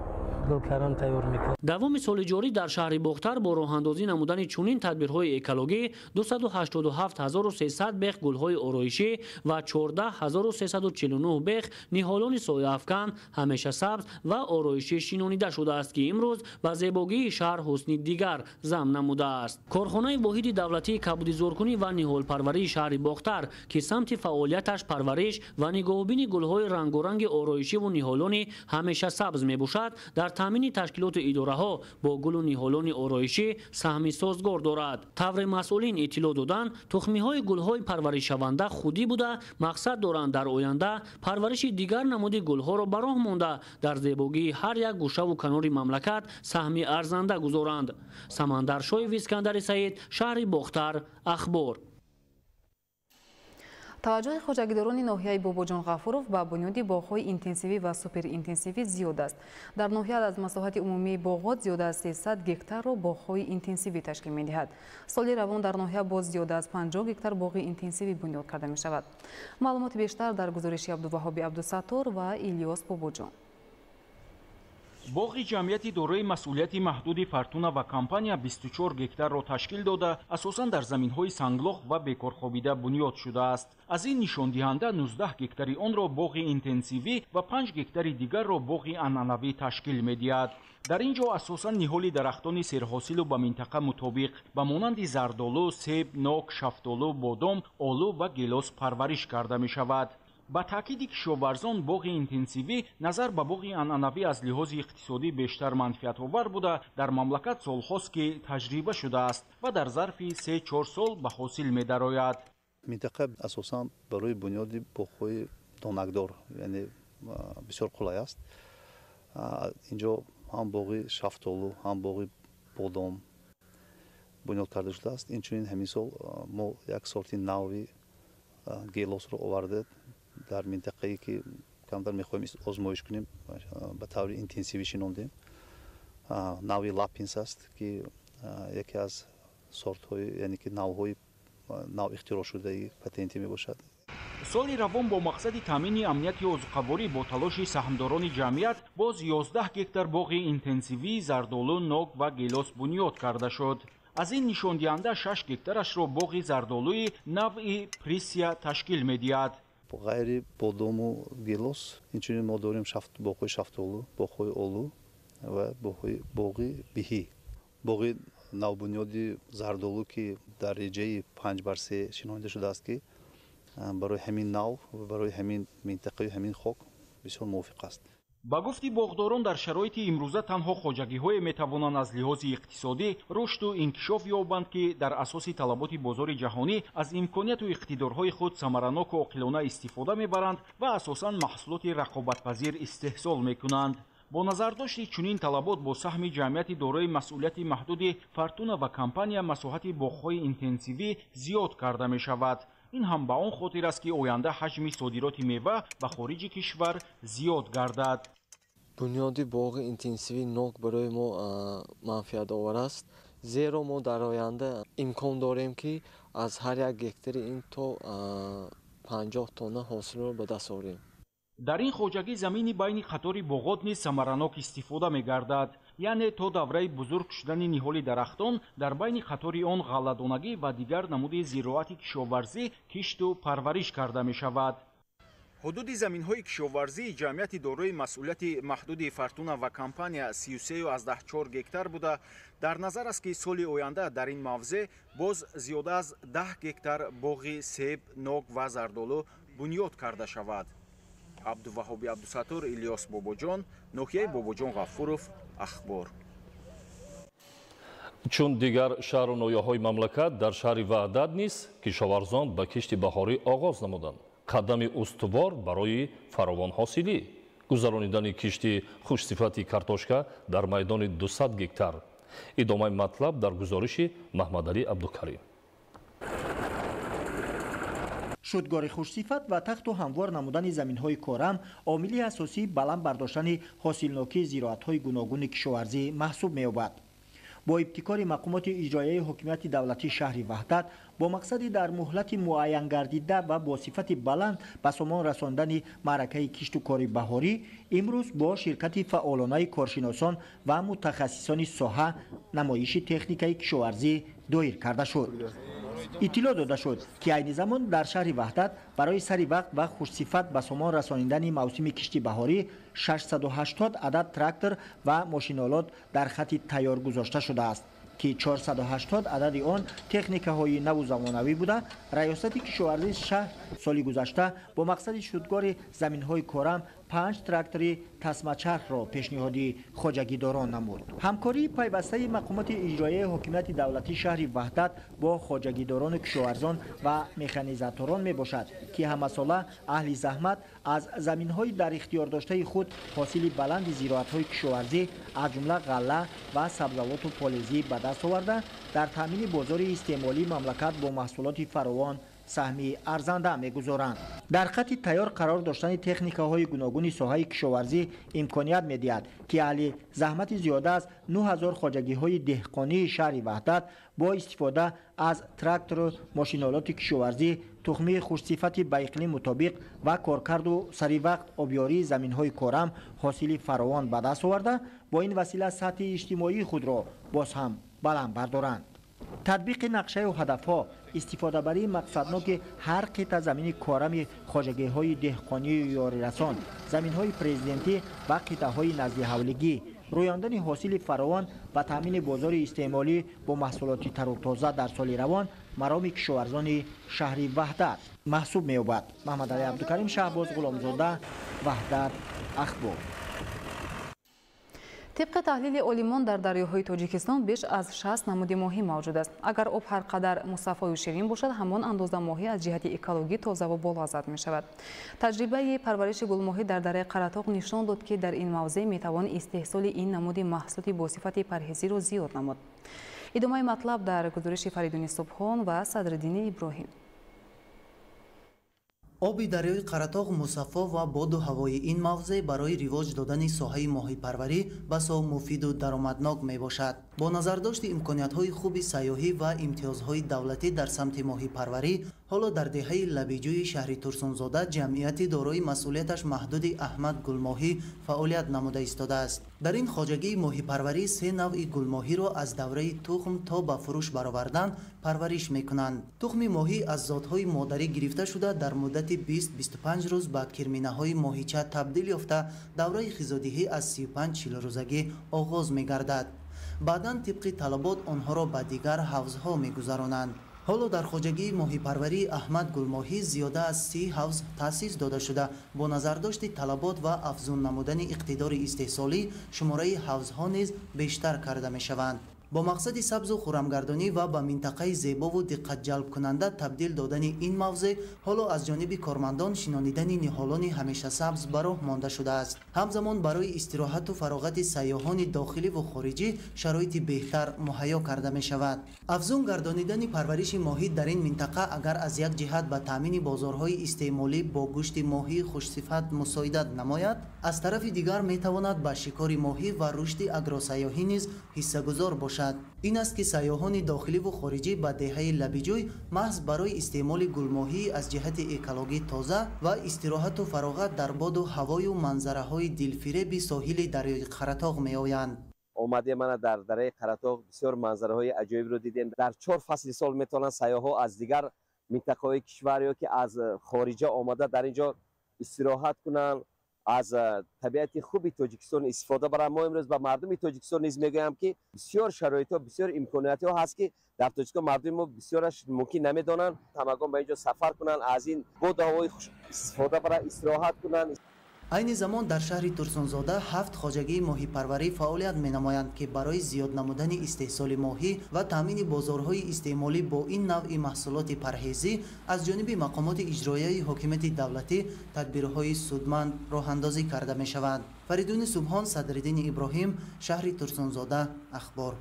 гулкарам тайёр мекунад. Давоми соли ҷорӣ дар шаҳри Бохтар бо роҳандозӣ намудани чунин тадбирҳои экологӣ 287 300 бех гулҳои ороишӣ ва 14 349 бех ниҳолони сояафкан ҳамеша сабз ва ороишӣ шинонида шудааст, ки имрӯз ба зебогии шаҳр ҳусни дигар зам намудааст. Корхонаи воҳиди давлатии кабудизоркунӣ ва ниҳолпарварии шаҳри Бохтар, ки самти фаъолияташ парвариш ва нигоҳубини гулҳои рангоранги ороишиву ниҳолони ҳамеша сабз мебошад, дар таъмини ташкилоту идораҳо бо гулу ниҳолони ороишӣ саҳми созгор дорад. Тавре масъулин иттилоъ доданд, тухмиҳои гулҳои парваришшаванда худӣ буда, мақсад доранд дар оянда парвариши дигар намуди гулҳоро ба роҳ монда, дар зебогии ҳар як гӯшаву канори мамлакат саҳми арзанда гузоранд. Самандар Шоев, Искандари Саид, шаҳри Бохтар, Ахбор. Таваҷҷӯҳи хоҷагидорони ноҳияи Бобоҷон Ғафуров ба бунёди боғҳои интенсивӣ ва суперинтенсивӣ зиёд аст. Дар ноҳия аз масоҳати умумии боғот зиёда аз 300 гектарро боғҳои интенсивӣ ташкил медиҳад. Соли равон дар ноҳия боз зиёда аз 50 гектар боғи интенсивӣ бунёд карда мешавад. Маълумоти бештар дар гузориши Абдуваҳоби Абдусаттор ва Илёс Бобоҷон. Боғи ҷамъияти дорои масъулияти маҳдуди Фортуна ва компания 24 гектарро ташкил дода, асосан дар заминҳои санглох ва бекорхобида бунёд шудааст. Аз ин нишондиҳанда 19 гектари онро боғи интенсивӣ ва 5 гектари дигарро боғи анъанавӣ ташкил медиҳад. Дар ин ҷо асосан ниҳоли дарахтони серҳосилу ба минтақа мутобиқ ба монанди зардолу, себ, нок, шафтолу, бодом, олу ва гелос парвариш карда мешавад. Ба таъкиди кишоварзон, боғи интенсивӣ назар ба боғи анъанавӣ аз лиҳози иқтисодӣ бештар манфиатовар буда, дар мамлакат солҳост ки таҷриба шудааст ва дар зарфи 3-4 сол ба ҳосил медарояд. Минтақа асосан барои бунёди боғҳои донакдор, яъне бисёр қулай аст. Инҷо ҳам боғи шафтолу, ҳам боғи бодом бунёд карда шудааст. Инчунин ҳамин сол мо як сорти нави гелосро оварда дар минтақае ки камтар мехоҳем озмоиш кунем, ба таври интенсивӣ шинондем. Нави Лапинс аст, ки яке аз сортҳои, яъне ки навҳои нав ихтироъшудаи патентӣ мебошад. Соли равон бо мақсади таъмини амнияти озуқаворӣ бо талоши саҳмдорони ҷамъият боз 11 гектар боғи интенсивии зардолу, нок ва гелос бунёд карда шуд. Аз ин нишондиҳанда 6 гектарашро боғи зардолуи навъи Присия ташкил медиҳад. Ғайри бодому гелос, инчунин мо дорем боғҳои шафтолу, боғҳои олу ва боғи биҳӣ. Боғи навбунёди зардолу, ки дар реҷаи 5 бар 3 шинонида шудааст, ки барои ҳамин нав ва барои ҳамин минтақаю ҳамин хок бисёр мувофиқ аст. Ба гуфти боғдорон, дар шароити имрӯза танҳо хоҷагиҳое метавонанд аз лиҳози иқтисодӣ рушду инкишоф ёбанд, ки дар асоси талаботи бозори ҷаҳонӣ аз имконияту иқтидорҳои худ самараноку оқилона истифода мебаранд ва асосан маҳсулоти рақобатпазир истеҳсол мекунанд. Бо назардошти чунин талабот, бо саҳми ҷамъияти дорои масъулияти маҳдуди Фортуна ва компания масоҳати боғҳои интенсивӣ зиёд карда мешавад. Ин ҳам ба он хотир аст, ки оянда ҳаҷми содироти мева ба хориҷи кишвар зиёд гардад. Бунёди боғи интенсивии нок барои мо манфиатовар аст, зеро мо дар оянда имкон дорем, ки аз ҳар як гектари ин то 50 тонна ҳосилро ба даст орем. Дар ин хоҷагӣ замини байни қатори боғот низ самаранок истифода мегардад, яъне то давраи бузург шудани ниҳоли дарахтон дар байни қатори он ғалладонагӣ ва дигар намуди зироати кишоварзӣ кишту парвариш карда мешавад. Ҳудуди заминҳои кишоварзии ҷамъияти дорои масъулияти маҳдуди Фортуна ва компания 33,4 гектар буда, дар назар аст, ки соли оянда дар ин мавзеъ боз зиёда аз 10 гектар боғи себ, нок ва зардолу бунёд карда шавад. Абдуваҳоби Абдусаттор, Илёс Бобоҷон, ноҳияи Бобоҷон Ғафуров, Ахбор. Чун дигар шаҳру ноҳияҳои мамлакат, дар шаҳри Ваҳдат низ кишоварзон ба кишти баҳорӣ оғоз намуданд. Қадами устувор барои фаровонҳосилӣ, гузаронидани кишти хушсифати картошка дар майдони 200 гектар. Идомаи матлаб дар гузориши Маҳмадалӣ Абдукарим. Шудгори хушсифат ва тахту ҳамвор намудани заминҳои корам омили асосии баланд бардоштани ҳосилнокии зироатҳои гуногуни кишоварзӣ маҳсуб меёбад. Бо ибтикори мақомоти иҷроияи ҳокимияти давлатии шаҳри Ваҳдат бо мақсади дар муҳлати муайянгардида ва бо сифати баланд ба сомон расондани маъракаи кишту кори баҳорӣ, имрӯз бо ширкати фаъолонаи коршиносон ва мутахассисони соҳа намоиши техникаи кишоварзӣ доир карда шуд. Иттилоъ дода шуд, ки айни замон дар шаҳри Ваҳдат барои сари вақт ва хушсифат ба сомон расонидани мавсими кишти баҳорӣ 680 адад трактор ва мошинолот дар хати тайёр гузошта шудааст, ки 480 адади он техникаҳои наву замонавӣ буда, раёсати кишоварзии шаҳр соли гузашта бо мақсади шудгори заминҳои корам панҷ трактори тасмачархро пешниҳоди хоҷагидорон намуд. Ҳамкории пайвастаи мақомоти иҷроияи ҳокимияти давлатии шаҳри Ваҳдат бо хоҷагидорону кишоварзон ва механизаторон мебошад, ки ҳамасола аҳли заҳмат аз заминҳои дар ихтиёрдоштаи худ ҳосили баланди зироатҳои кишоварзӣ, аз ҷумла ғалла ва сабзавоту полезӣ ба даст оварда, дар таъмини бозори истеъмолии мамлакат бо маҳсулоти фаровон саҳми арзанда мегузоранд. Дар хати тайёр қарор доштани техникаҳои гуногуни соҳаи кишоварзӣ имконият медиҳад, ки аҳли заҳмати зиёда аз 9000 хоҷагиҳои деҳқонии шаҳри Ваҳдат бо истифода аз трактору мошинолоти кишоварзӣ, тухмии хушсифати ба иқлим мутобиқ ва коркарду саривақт обёрии заминҳои корам ҳосили фаровон ба даст оварда, бо ин васила сатҳи иҷтимоии худро боз ҳам баланд бардоранд. Татбиқи нақшаю ҳадафҳо, истифодабарии мақсадноки ҳар қитъа замини корами хоҷагиҳои деҳқонию ёрирасон, заминҳои президентӣ ва қитъаҳои наздиҳавлигӣ, рӯёндани ҳосили фаровон ва таъмини бозори истеъмолӣ бо маҳсулоти тару тоза дар соли равон мароми кишоварзони шаҳри Ваҳдат маҳсуб меёбад. Маҳмадалӣ Абдукарим, Шаҳбоз Ғуломзода, Ваҳдат, Ахбор. Тибқи таҳлили олимон дар дарёҳои Тоҷикистон беш аз 60 намуди моҳӣ мавҷуд аст. Агар об ҳар қадар мусаффою ширин бошад, ҳамон андоза моҳӣ аз ҷиҳати экологӣ тозаву болаззат мешавад. Таҷрибаи парвариши гулмоҳӣ дар дараи Қаратоғ нишон дод, ки дар ин мавзеъ метавон истеҳсоли ин намуди маҳсулоти бо сифати парҳезиро зиёд намуд. Идомаи матлаб дар гузориши Фаридуни Субҳон ва Садриддини Иброҳим. Оби дарёи Қаратоғ мусаффо ва боду ҳавои ин мавзеъ барои ривоҷ додани соҳаи моҳипарварӣ басо муфиду даромаднок мебошад. Бо назардошти имкониятҳои хуби сайёҳӣ ва имтиёзҳои давлатӣ дар самти моҳипарварӣ, ҳоло дар деҳаи Лабиҷӯи шаҳри Турсунзода ҷамъияти дорои масъулияташ маҳдуди Аҳмад Гулмоҳӣ фаъолият намуда истодааст. Дар ин хоҷагии моҳипарварӣ се навъи гулмоҳиро аз давраи тухм то ба фурӯш баровардан парвариш мекунанд. Тухми моҳӣ аз зотҳои модарӣ гирифта шуда, дар муддати 20-25 рӯз ба кирминаҳои моҳича табдил ёфта, давраи ғизодиҳӣ аз 35-40 рӯзагӣ оғоз мегардад. Баъдан тибқи талабот онҳоро ба дигар ҳавзҳо мегузаронанд. Ҳоло дар хоҷагии моҳипарварии Аҳмад Гулмоҳӣ зиёда аз 30 ҳавз таъсис дода шуда, бо назардошти талабот ва афзун намудани иқтидори истеҳсолӣ шумораи ҳавзҳо низ бештар карда мешаванд. Бо мақсади сабзу хуррамгардонӣ ва ба минтақаи зебову диққатҷалбкунанда табдил додани ин мавзеъ, ҳоло аз ҷониби кормандон шинонидани ниҳолони ҳамешасабз ба роҳ монда шудааст. Ҳамзамон барои истироҳату фароғати сайёҳони дохиливу хориҷӣ шароити беҳтар муҳайё карда мешавад. Афзун гардонидани парвариши моҳӣ дар ин минтақа агар аз як ҷиҳат ба таъмини бозорҳои истеъмолӣ бо гӯшти моҳии хушсифат мусоидат намояд, аз тарафи дигар метавонад ба шикори моҳӣ ва рушди агросайёҳӣ низ ҳиссагузор бошад. Ин аст ки сайёҳони дохиливу хориҷӣ ба деҳаи Лабиҷӯй маҳз барои истеъмоли гулмоҳӣ аз ҷиҳати экологӣ тоза ва истироҳату фароғат дар боду ҳавою манзараҳои дилфиреби соҳили дарёи Қаратоғ меоянд. Омадем мана дар дараи Қаратоғ, бисёр манзараҳои аҷоибро дидем. Дар 4 фасли сол метавонанд сайёҳҳо аз дигар минтақаҳои кишвар ё ки аз хориҷа омада дар ин ҷо истироҳат кунанд, аз табиати хуби Тоҷикистон истифода баранд. Мо имрӯз ба мардуми Тоҷикистон низ мегӯям, ки бисёр шароитҳо, бисёр имкониятҳо ҳаст, ки дар Тоҷикистон мардуми мо бисёраш мумкин намедонанд. Ҳамагон ба ин ҷо сафар кунанд, аз ин боду ҳавои хуш истифода баранд, истироҳат кунанд. Айни замон дар шаҳри Турсунзода 7 хоҷагии моҳипарварӣ фаъолият менамоянд, ки барои зиёд намудани истеҳсоли моҳӣ ва таъмини бозорҳои истеъмолӣ бо ин навъи маҳсулоти парҳезӣ аз ҷониби мақомоти иҷроияи ҳокимияти давлатӣ тадбирҳои судманд роҳандозӣ карда мешаванд. Фаридуни Субҳон, Садриддини Иброҳим, шаҳри Турсунзода, Ахбор.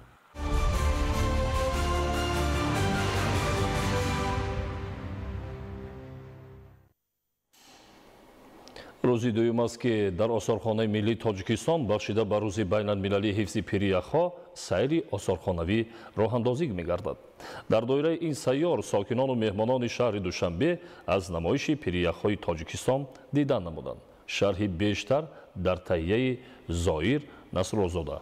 Рӯзи дуюм аст, ки дар осорхонаи миллии Тоҷикистон бахшида ба рӯзи байналмилалии ҳифзи пирияхҳо сайри осорхонавӣ роҳандозӣ мегардад. Дар доираи ин сайёр сокинону меҳмонони шаҳри Душанбе аз намоиши пирияхҳои Тоҷикистон дидан намуданд. Шарҳи бештар дар таҳияи Зоир Насрозода.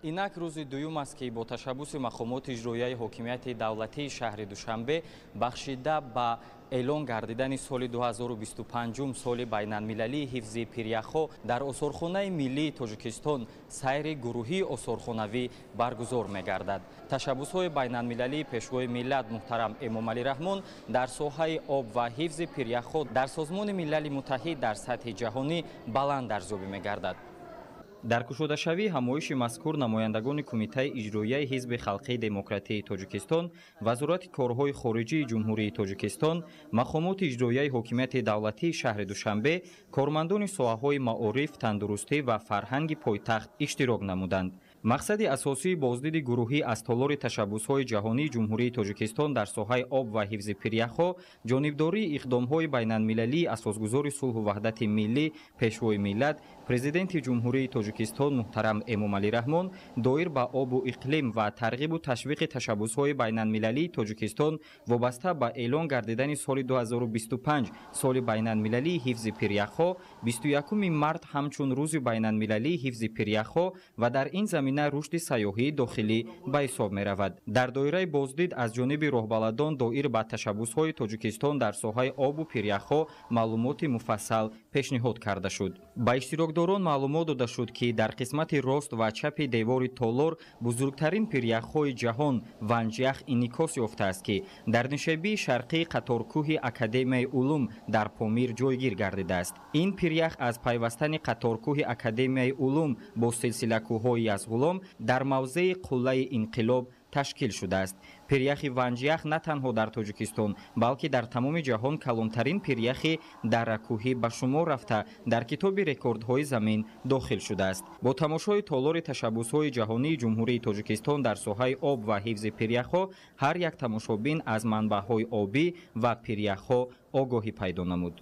Инак рӯзи дуюм аст, ки бо ташаббуси мақомоти иҷроияи ҳокимияти давлатии шаҳри Душанбе бахшида ба эълон гардидани соли 2025 соли байналмилалии ҳифзи пиряхҳо дар осорхонаи миллии Тоҷикистон сайри гурӯҳии осорхонавӣ баргузор мегардад. Ташаббусҳои байналмилалии Пешвои миллат муҳтарам Эмомалӣ Раҳмон дар соҳаи об ва ҳифзи пиряхҳо дар Созмони Милали Муттаҳид дар сатҳи ҷаҳонӣ баланд арзёбӣ мегардад. Дар кушодашавии ҳамоиши мазкур намояндагони Кумитаи иҷроияи Ҳизби халқии демократии Тоҷикистон, Вазорати корҳои хориҷии Ҷумҳурии Тоҷикистон, мақомоти иҷроияи ҳокимияти давлатии шаҳри Душанбе, кормандони соҳаҳои маориф, тандурустӣ ва фарҳанги пойтахт иштирок намуданд. Мақсади асосии боздиди гурӯҳӣ аз толори ташаббусҳои ҷаҳонии Ҷумҳурии Тоҷикистон дар соҳаи об ва ҳифзи пиряхҳо, ҷонибдории иқдомҳои байналмилалии асосгузори сулҳу ваҳдати миллӣ, Пешвои миллат, Президенти Ҷумҳурии Тоҷикистон муҳтарам Эмомалӣ Раҳмон доир ба обу иқлим ва тарғибу ташвиқи ташаббусҳои байналмилалии Тоҷикистон вобаста ба эълон гардидани соли 2025 соли байналмилалии ҳифзи пиряхҳо, 21 март ҳамчун рӯзи байналмилалии ҳифзи пиряхҳо ва дар ин замина рушди сайёҳии дохилӣ ба ҳисоб меравад. Дар доираи боздид аз ҷониби роҳбаладон доир ба ташаббусҳои Тоҷикистон дар соҳаи обу пиряхҳо маълумоти муфассал пешниҳод карда шуд. Ба иштирокдорон маълумот дода шуд, ки дар қисмати рост ва чапи девори толор бузургтарин пиряхҳои ҷаҳон Ванҷях инъикос ёфтааст, ки дар нишебии шарқии қаторкӯҳи Академияи улум дар Помир ҷойгир гардидааст. Ин пирях аз пайвастани қаторкӯҳи Академияи улум бо силсилакӯҳҳои Язғулом дар мавзеи Қуллаи Инқилоб ташкил шудааст. Пиряхи Ванҷях на танҳо дар Тоҷикистон, балки дар тамоми ҷаҳон калонтарин пиряхи дарракӯҳӣ ба шумор рафта, дар китоби рекордҳои замин дохил шудааст. Бо тамошои толори ташаббусҳои ҷаҳонии Ҷумҳурии Тоҷикистон дар соҳаи об ва ҳифзи пиряхҳо ҳар як тамошобин аз манбаъҳои обӣ ва пиряхҳо огоҳӣ пайдо намуд.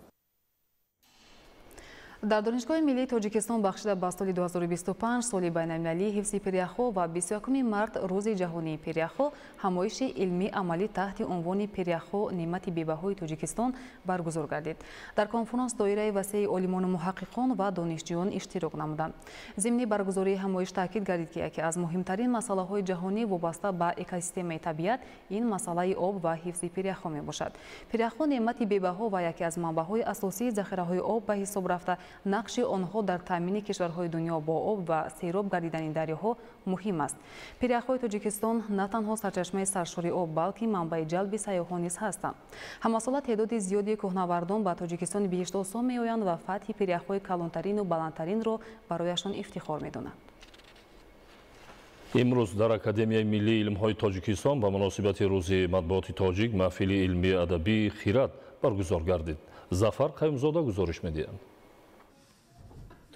Дар Донишгоҳи миллии Тоҷикистон бахшида ба соли 2025 соли байналмилалии ҳифзи пиряхҳо ва 21 март рӯзи ҷаҳонии пиряхҳо ҳамоиши илмии амалӣ таҳти унвони «Пиряхҳо неъмати бебаҳои Тоҷикистон» баргузор гардид. Дар конфронс доираи васеи олимону муҳаққиқон ва донишҷӯён иштирок намуданд. Зимни баргузории ҳамоиш таъкид гардид, ки яке аз муҳимтарин масъалаҳои ҷаҳонӣ вобаста ба экосистемаи табиат ин масъалаи об ва ҳифзи пиряхҳо мебошад. Пиряхҳо неъмати бебаҳо ва яке аз манбаъҳои асосии захираҳои об ба ҳисоб рафта, нақши онҳо дар таъмини кишварҳои дунё бо об ва сероб гардидани дарёҳо муҳим аст. Пиряхҳои Тоҷикистон на танҳо сарчашмаи саршори об, балки манбаи ҷалби сайёҳон низ ҳастанд. Ҳамасола теъдоди зиёди кӯҳнавардон ба Тоҷикистони биҳиштосо меоянд ва фатҳи пиряхҳои калонтарину баландтаринро барояшон ифтихор медонанд. Имрӯз дар Академияи миллии илмҳои Тоҷикистон ба муносибати рӯзи матбуоти тоҷик маҳфили илмии адабии «Хират» баргузор гардид. Зафар Қаюмзода гузориш медиҳад.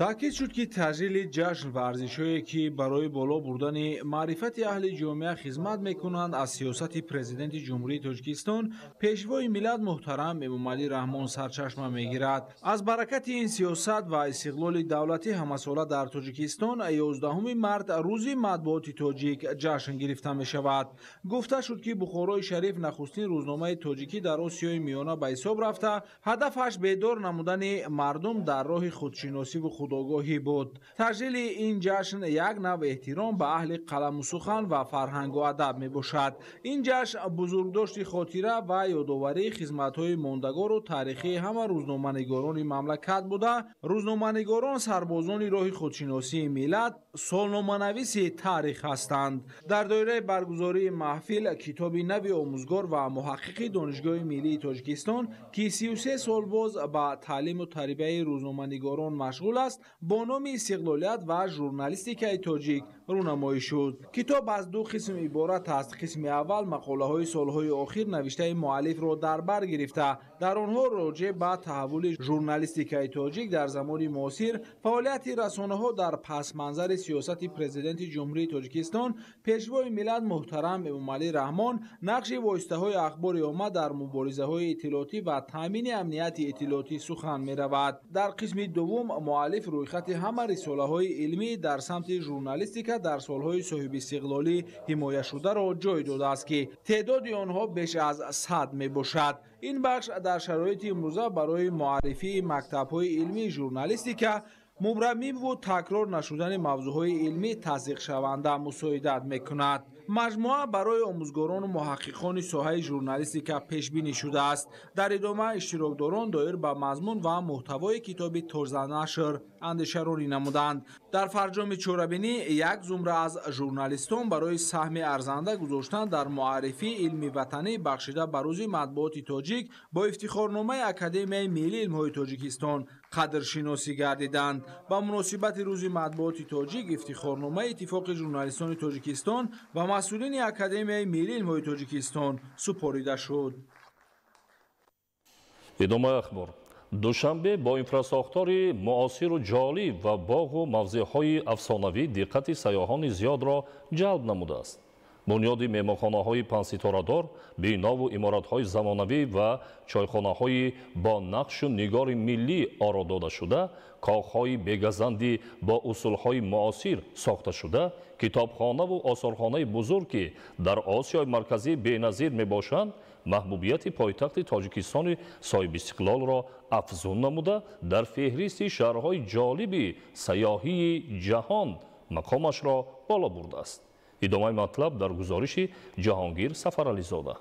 Таъкид шуд, ки таҷлили ҷашн ва арзишҳое, ки барои боло бурдани маърифати аҳли ҷомеа хизмат мекунанд, аз сиёсати Президенти Ҷумҳурии Тоҷикистон, Пешвои миллат муҳтарам Эмомалӣ Раҳмон сарчашма мегирад. Аз баракати ин сиёсат ва истиқлоли давлатӣ ҳамасола дар Тоҷикистон 11 март рӯзи матбуоти тоҷик ҷашн гирифта мешавад. Гуфта шуд, ки Бухорои Шариф нахустин рӯзномаи тоҷикӣ дар Осиёи Миёна ба ҳисоб рафта, ҳадафаш бедор намудани мардум дар роҳи худшиносиву худогоҳӣ буд. Таҷлили ин ҷашн як нав эҳтиром ба аҳли қаламу сухан ва фарҳангу адаб мебошад. Ин ҷашн бузургдошти хотира ва ёдоварии хизматҳои мондагору таърихии ҳама рӯзноманигорони мамлакат буда, рӯзноманигорон сарбозони роҳи худшиносии миллат, солноманависи таърих ҳастанд. Дар доираи баргузории маҳфил китоби нави омӯзгор ва муҳаққиқи Донишгоҳи миллии Тоҷикистон, ки 33 сол боз ба таълиму тарбияи рӯзноманигорон машғул аст, бо номи «Истиқлолият ва журналистикаи тоҷик» рӯнамоӣ шуд. Китоб аз ду қисм иборат аст. Қисми аввал мақолаҳои солҳои охир навиштаи муаллифро дар бар гирифта, дар онҳо роҷеъ ба таҳаввули журналистикаи тоҷик дар замони муосир, фаъолияти расонаҳо дар пасманзари сиёсати Президенти Ҷумҳурии Тоҷикистон, Пешвои миллат муҳтарам Эмомалӣ Раҳмон, нақши воситаҳои ахбори омма дар муборизаҳои иттилоотӣ ва таъмини амнияти иттилоотӣ сухан меравад. Дар қисми дуввум муаллиф рӯйхати ҳама рисолаҳои илмӣ дар самти журналистика дар солҳои соҳибистиқлолӣ ҳимояшударо ҷой додааст, ки теъдоди онҳо беш аз 100 мебошад. Ин бахш дар шароити имрӯза барои муаррифии мактабҳои илмии журналистика, мубрамиву такрор нашудани мавзӯъҳои илмӣ тасдиқшаванда мусоидат мекунад. Маҷмӯа барои омӯзгорону муҳаққиқони соҳаи журналистика пешбинӣ шудааст. Дар идома иштирокдорон доир ба мазмун ва муҳтавои китоби тозанашр андешаронӣ намуданд. Дар фарҷоми чорабинӣ як зумра аз журналистон барои саҳми арзанда гузоштан дар муаррифии илми ватанӣ бахшида ба рӯзи матбуоти тоҷик бо ифтихорномаи Академияи миллии илмҳои Тоҷикистон қадршиносӣ гардиданд. Ба муносибати рӯзи матбуоти тоҷик ифтихорномаи Иттифоқи журналистони Тоҷикистон ва масъулини Академияи миллии илмҳои Тоҷикистон супорида шуд. Идомаи ахбор. Душанбе бо инфрасохтори муосиру ҷолиб ва боғу мавзеъҳои афсонавӣ диққати сайёҳони зиёдро ҷалб намудааст. Бунёди меҳмонхонаҳои панҷситорадор, бинову иморатҳои замонавӣ ва чойхонаҳои бо нақшу нигори миллӣ оро додашуда, коғҳои бегазандӣ бо усулҳои муосир сохташуда, китобхонаву осорхонаи бузург, ки дар Осиёи Марказӣ беназир мебошанд, маҳбубияти пойтахти Тоҷикистони соҳибистиқлолро афзун намуда, дар феҳристи шаҳрҳои ҷолиби сайёҳии ҷаҳон мақомашро боло бурдааст. Идомаи матлаб дар гузориши Ҷаҳонгир Сафарализода.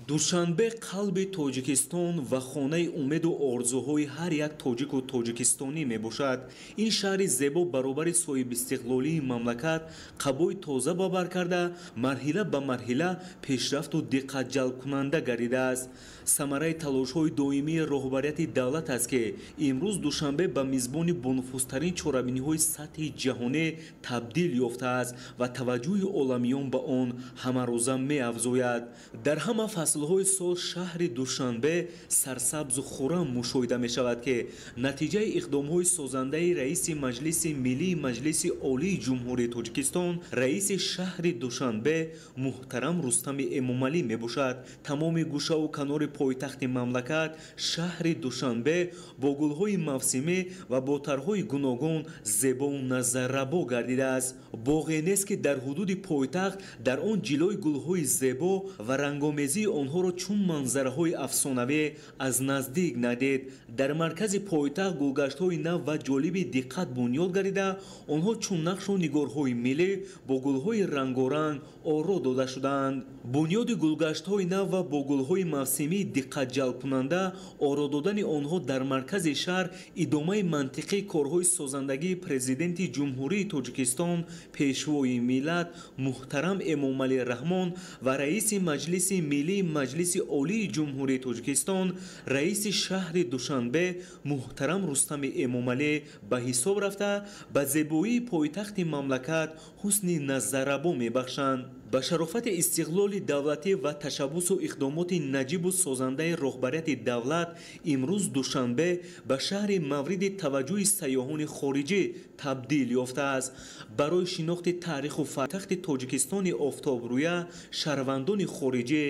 Душанбе қалби Тоҷикистон ва хонаи умеду орзуҳои ҳар як тоҷику тоҷикистонӣ мебошад. Ин шаҳри зебо баробари соҳибистиқлолии мамлакат қабои тоза ба бар карда, марҳила ба марҳила пешрафту диққатҷалбкунанда гардидааст. Самараи талошҳои доимии роҳбарияти давлат аст, ки имрӯз Душанбе ба мизбони бонуфузтарин чорабиниҳои сатҳи ҷаҳонӣ табдил ёфтааст ва таваҷҷӯҳи оламиён ба он ҳамарӯза меафзояд. Дар ҳама фаслҳои сол шаҳри Душанбе сарсабзу хуррам мушоҳида мешавад, ки натиҷаи иқдомҳои созандаи раиси Маҷлиси Миллии Маҷлиси Олии Ҷумҳурии Тоҷикистон, раиси шаҳри Душанбе муҳтарам Рустами Эмомалӣ мебошад. Тамоми гӯшаву канори пойтахти мамлакат шаҳри Душанбе бо гулҳои мавсимӣ ва бо тарҳои гуногун зебову назаррабо гардидааст. Боғе нест, ки дар ҳудуди пойтахт дар он ҷилои гулҳои зебо ва рангомезии онҳоро чун манзараҳои афсонавӣ аз наздик надид. Дар маркази пойтахт гулгаштҳои нав ва ҷолиби диққат бунёд гардида, онҳо чун нақшу нигорҳои миллӣ бо гулҳои рангоранг оро дода шудаанд. Бунёди гулгаштҳои нав ва бо гулҳои мавсимии диққатҷалбкунанда оро додани онҳо дар маркази шаҳр идомаи мантиқии корҳои созандагии Президенти Ҷумҳурии Тоҷикистон, Пешвои миллат муҳтарам Эмомалӣ Раҳмон ва раиси Маҷлиси Миллии Маҷлиси Олии Ҷумҳурии Тоҷикистон, раиси шаҳри Душанбе муҳтарам Рустами Эмомалӣ ба ҳисоб рафта, ба зебоии пойтахти мамлакат ҳусни назаррабо мебахшанд. Ба шарофати истиқлоли давлатӣ ва ташаббусу иқдомоти наҷибу созандаи роҳбарияти давлат имрӯз Душанбе ба шаҳри мавриди таваҷҷӯҳи сайёҳони хориҷӣ табдил ёфтааст. Барои шинохти таъриху пойтахти Тоҷикистони офтобрӯя шаҳрвандони хориҷӣ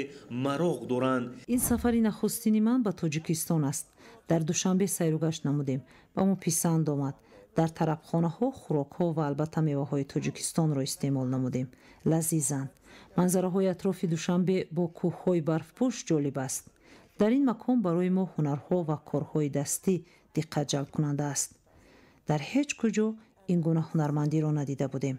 мароқ доранд. Ин сафари нахустини ман ба Тоҷикистон аст. Дар Душанбе сайругашт намудем, ба мо писанд омад. Дар тарабхонаҳо хӯрокҳо ва албатта меваҳои Тоҷикистонро истеъмол намудем. Лазизанд. Манзараҳои атрофи Душанбе бо кӯҳҳои барфпӯш ҷолиб аст. Дар ин макон барои мо ҳунарҳо ва корҳои дастӣ диққатҷалбкунанда аст. Дар ҳеҷ куҷо ин гуна ҳунармандиро надида будем.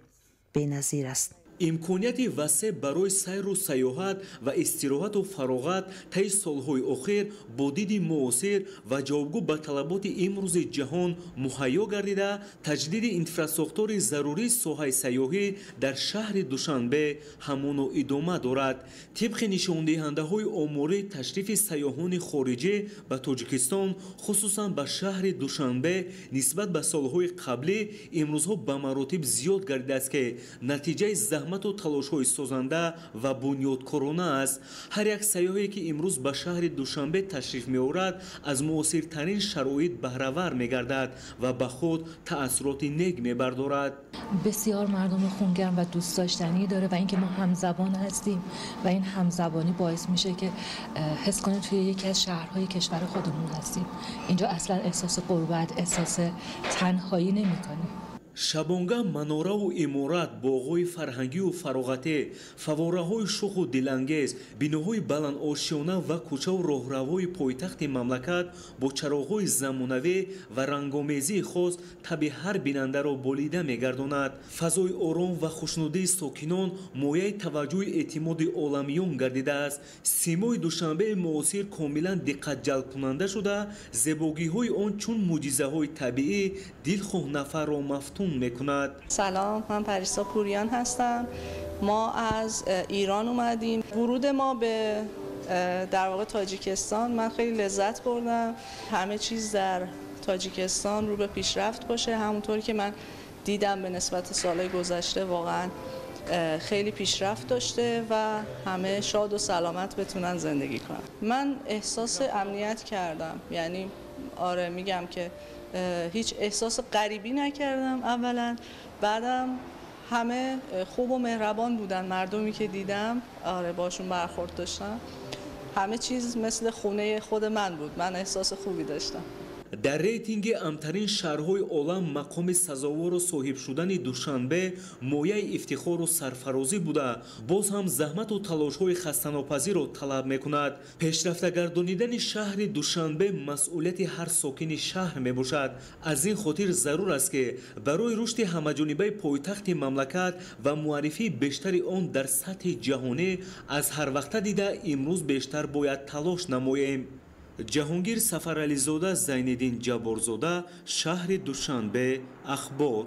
Беназир аст. Имконияти васеъ барои сайру сайёҳат ва истироҳату фароғат таи солҳои охир бо диди муосир ва ҷавобгӯ ба талаботи имрӯзи ҷаҳон муҳайё гардида, таҷдиди инфрасохтори зарурии соҳаи сайёҳӣ дар шаҳри Душанбе ҳамоно идома дорад. Тибқи нишондиҳандаҳои оморӣ, ташрифи сайёҳони хориҷӣ ба Тоҷикистон, хусусан ба шаҳри Душанбе, нисбат ба солҳои қаблӣ имрӯзҳо ба маротиб зиёд гардидааст, ки натиҷаи заҳмату талошҳои созанда ва бунёдкорона аст. Ҳар як сайёҳе, ки имрӯз ба шаҳри Душанбе ташриф меорад, аз муосиртарин шароит баҳравар мегардад ва ба худ таассуроти нек мебардорад. Бисёр мардуми хунгарм ва дӯстдоштанӣ дора ва инки мо ҳамзабон ҳастем ва ин ҳамзабонӣ боис мише, ки ҳис кунем توی یکی از شهرهای کشور خودمون هستیم. اینجا اصلا احساس غربت، احساس تنهایی نمی‌کنیم. Шабонгаҳ манораву иморат, боғҳои фарҳангию фароғатӣ, фаввораҳои шуху дилангез, биноҳои баландошёна ва кӯчаву роҳравҳои пойтахти мамлакат бо чароғҳои замонавӣ ва рангомезии хос таби ҳар бинандаро болида мегардонад. Фазои ором ва хушнудии сокинон мояи таваҷҷӯҳи эътимоди оламиён гардидааст. Симои Душанбеи муосир комилан диққатҷалбкунанда шуда, зебогиҳои он чун мӯъҷизаҳои табиӣ дилхоҳ нафарро мафтун мекунад. سلام، من پریسا پوریان هستم. ما از ایران اومدیم. ورود ما به در واقع تاجیکستان، من خیلی لذت بردم. همه چیز در تاجیکستان رو به پیشرفت باشه. همونطور که من دیدم به نسبت سالهای گذشته واقعا خیلی پیشرفت داشته و همه شاد و سلامت بتونن زندگی کنن. من احساس امنیت کردم، یعنی آره میگم که هیچ احساس غریبی نکردم اولا، بعدم همه خوب و مهربان بودن، مردمی که دیدم آره باشون برخورد داشتم، همه چیز مثل خونه خود من بود، من احساس خوبی داشتم. Дар рейтинги амтарин шаҳрҳои олам мақоми сазовору соҳиб шудани Душанбе мояи ифтихору сарфарозӣ буда, боз ҳам заҳмату талошҳои хастанопазирро талаб мекунад. Пешрафта гардонидани шаҳри Душанбе масъулияти ҳар сокини шаҳр мебошад. Аз ин хотир зарур аст, ки барои рушди ҳамаҷонибаи пойтахти мамлакат ва муаррифии бештари он дар сатҳи ҷаҳонӣ аз ҳар вақта дида имрӯз бештар бояд талош намоем. Ҷаҳонгир Сафарализода, Зайниддин Ҷабборзода, шаҳри Душанбе, Ахбор.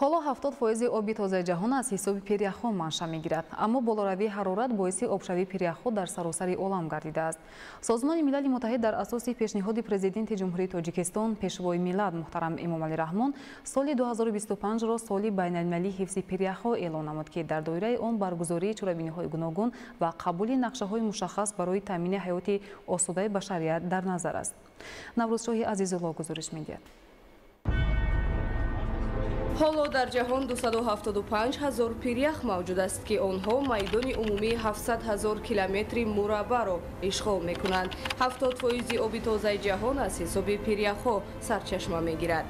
Ҳоло 70% оби тозаи ҷаҳон аз ҳисоби пиряхҳо манша мегирад, аммо болоравии ҳарорат боиси обшавии пиряхҳо дар саросари олам гардидааст. Созмони Милали Муттаҳид дар асоси пешниҳоди Президенти Ҷумҳурии Тоҷикистон, Пешвои миллат муҳтарам Эмомалӣ Раҳмон соли 2025-ро соли байналмилалии ҳифзи пиряхҳо эълон намуд, ки дар доираи он баргузории чорабиниҳои гуногун ва қабули нақшаҳои мушаххас барои таъмини ҳаёти осудаи башарият дар назар аст. Наврӯзшоҳи Азизулло гузориш медиҳад. Ҳоло дар ҷаҳон 275 ҳазор пирях мавҷуд аст, ки онҳо майдони умумии 700 ҳазор километри мураббаъро ишғол мекунанд. 70% оби тозаи ҷаҳон аз ҳисоби пиряхҳо сарчашма мегирад.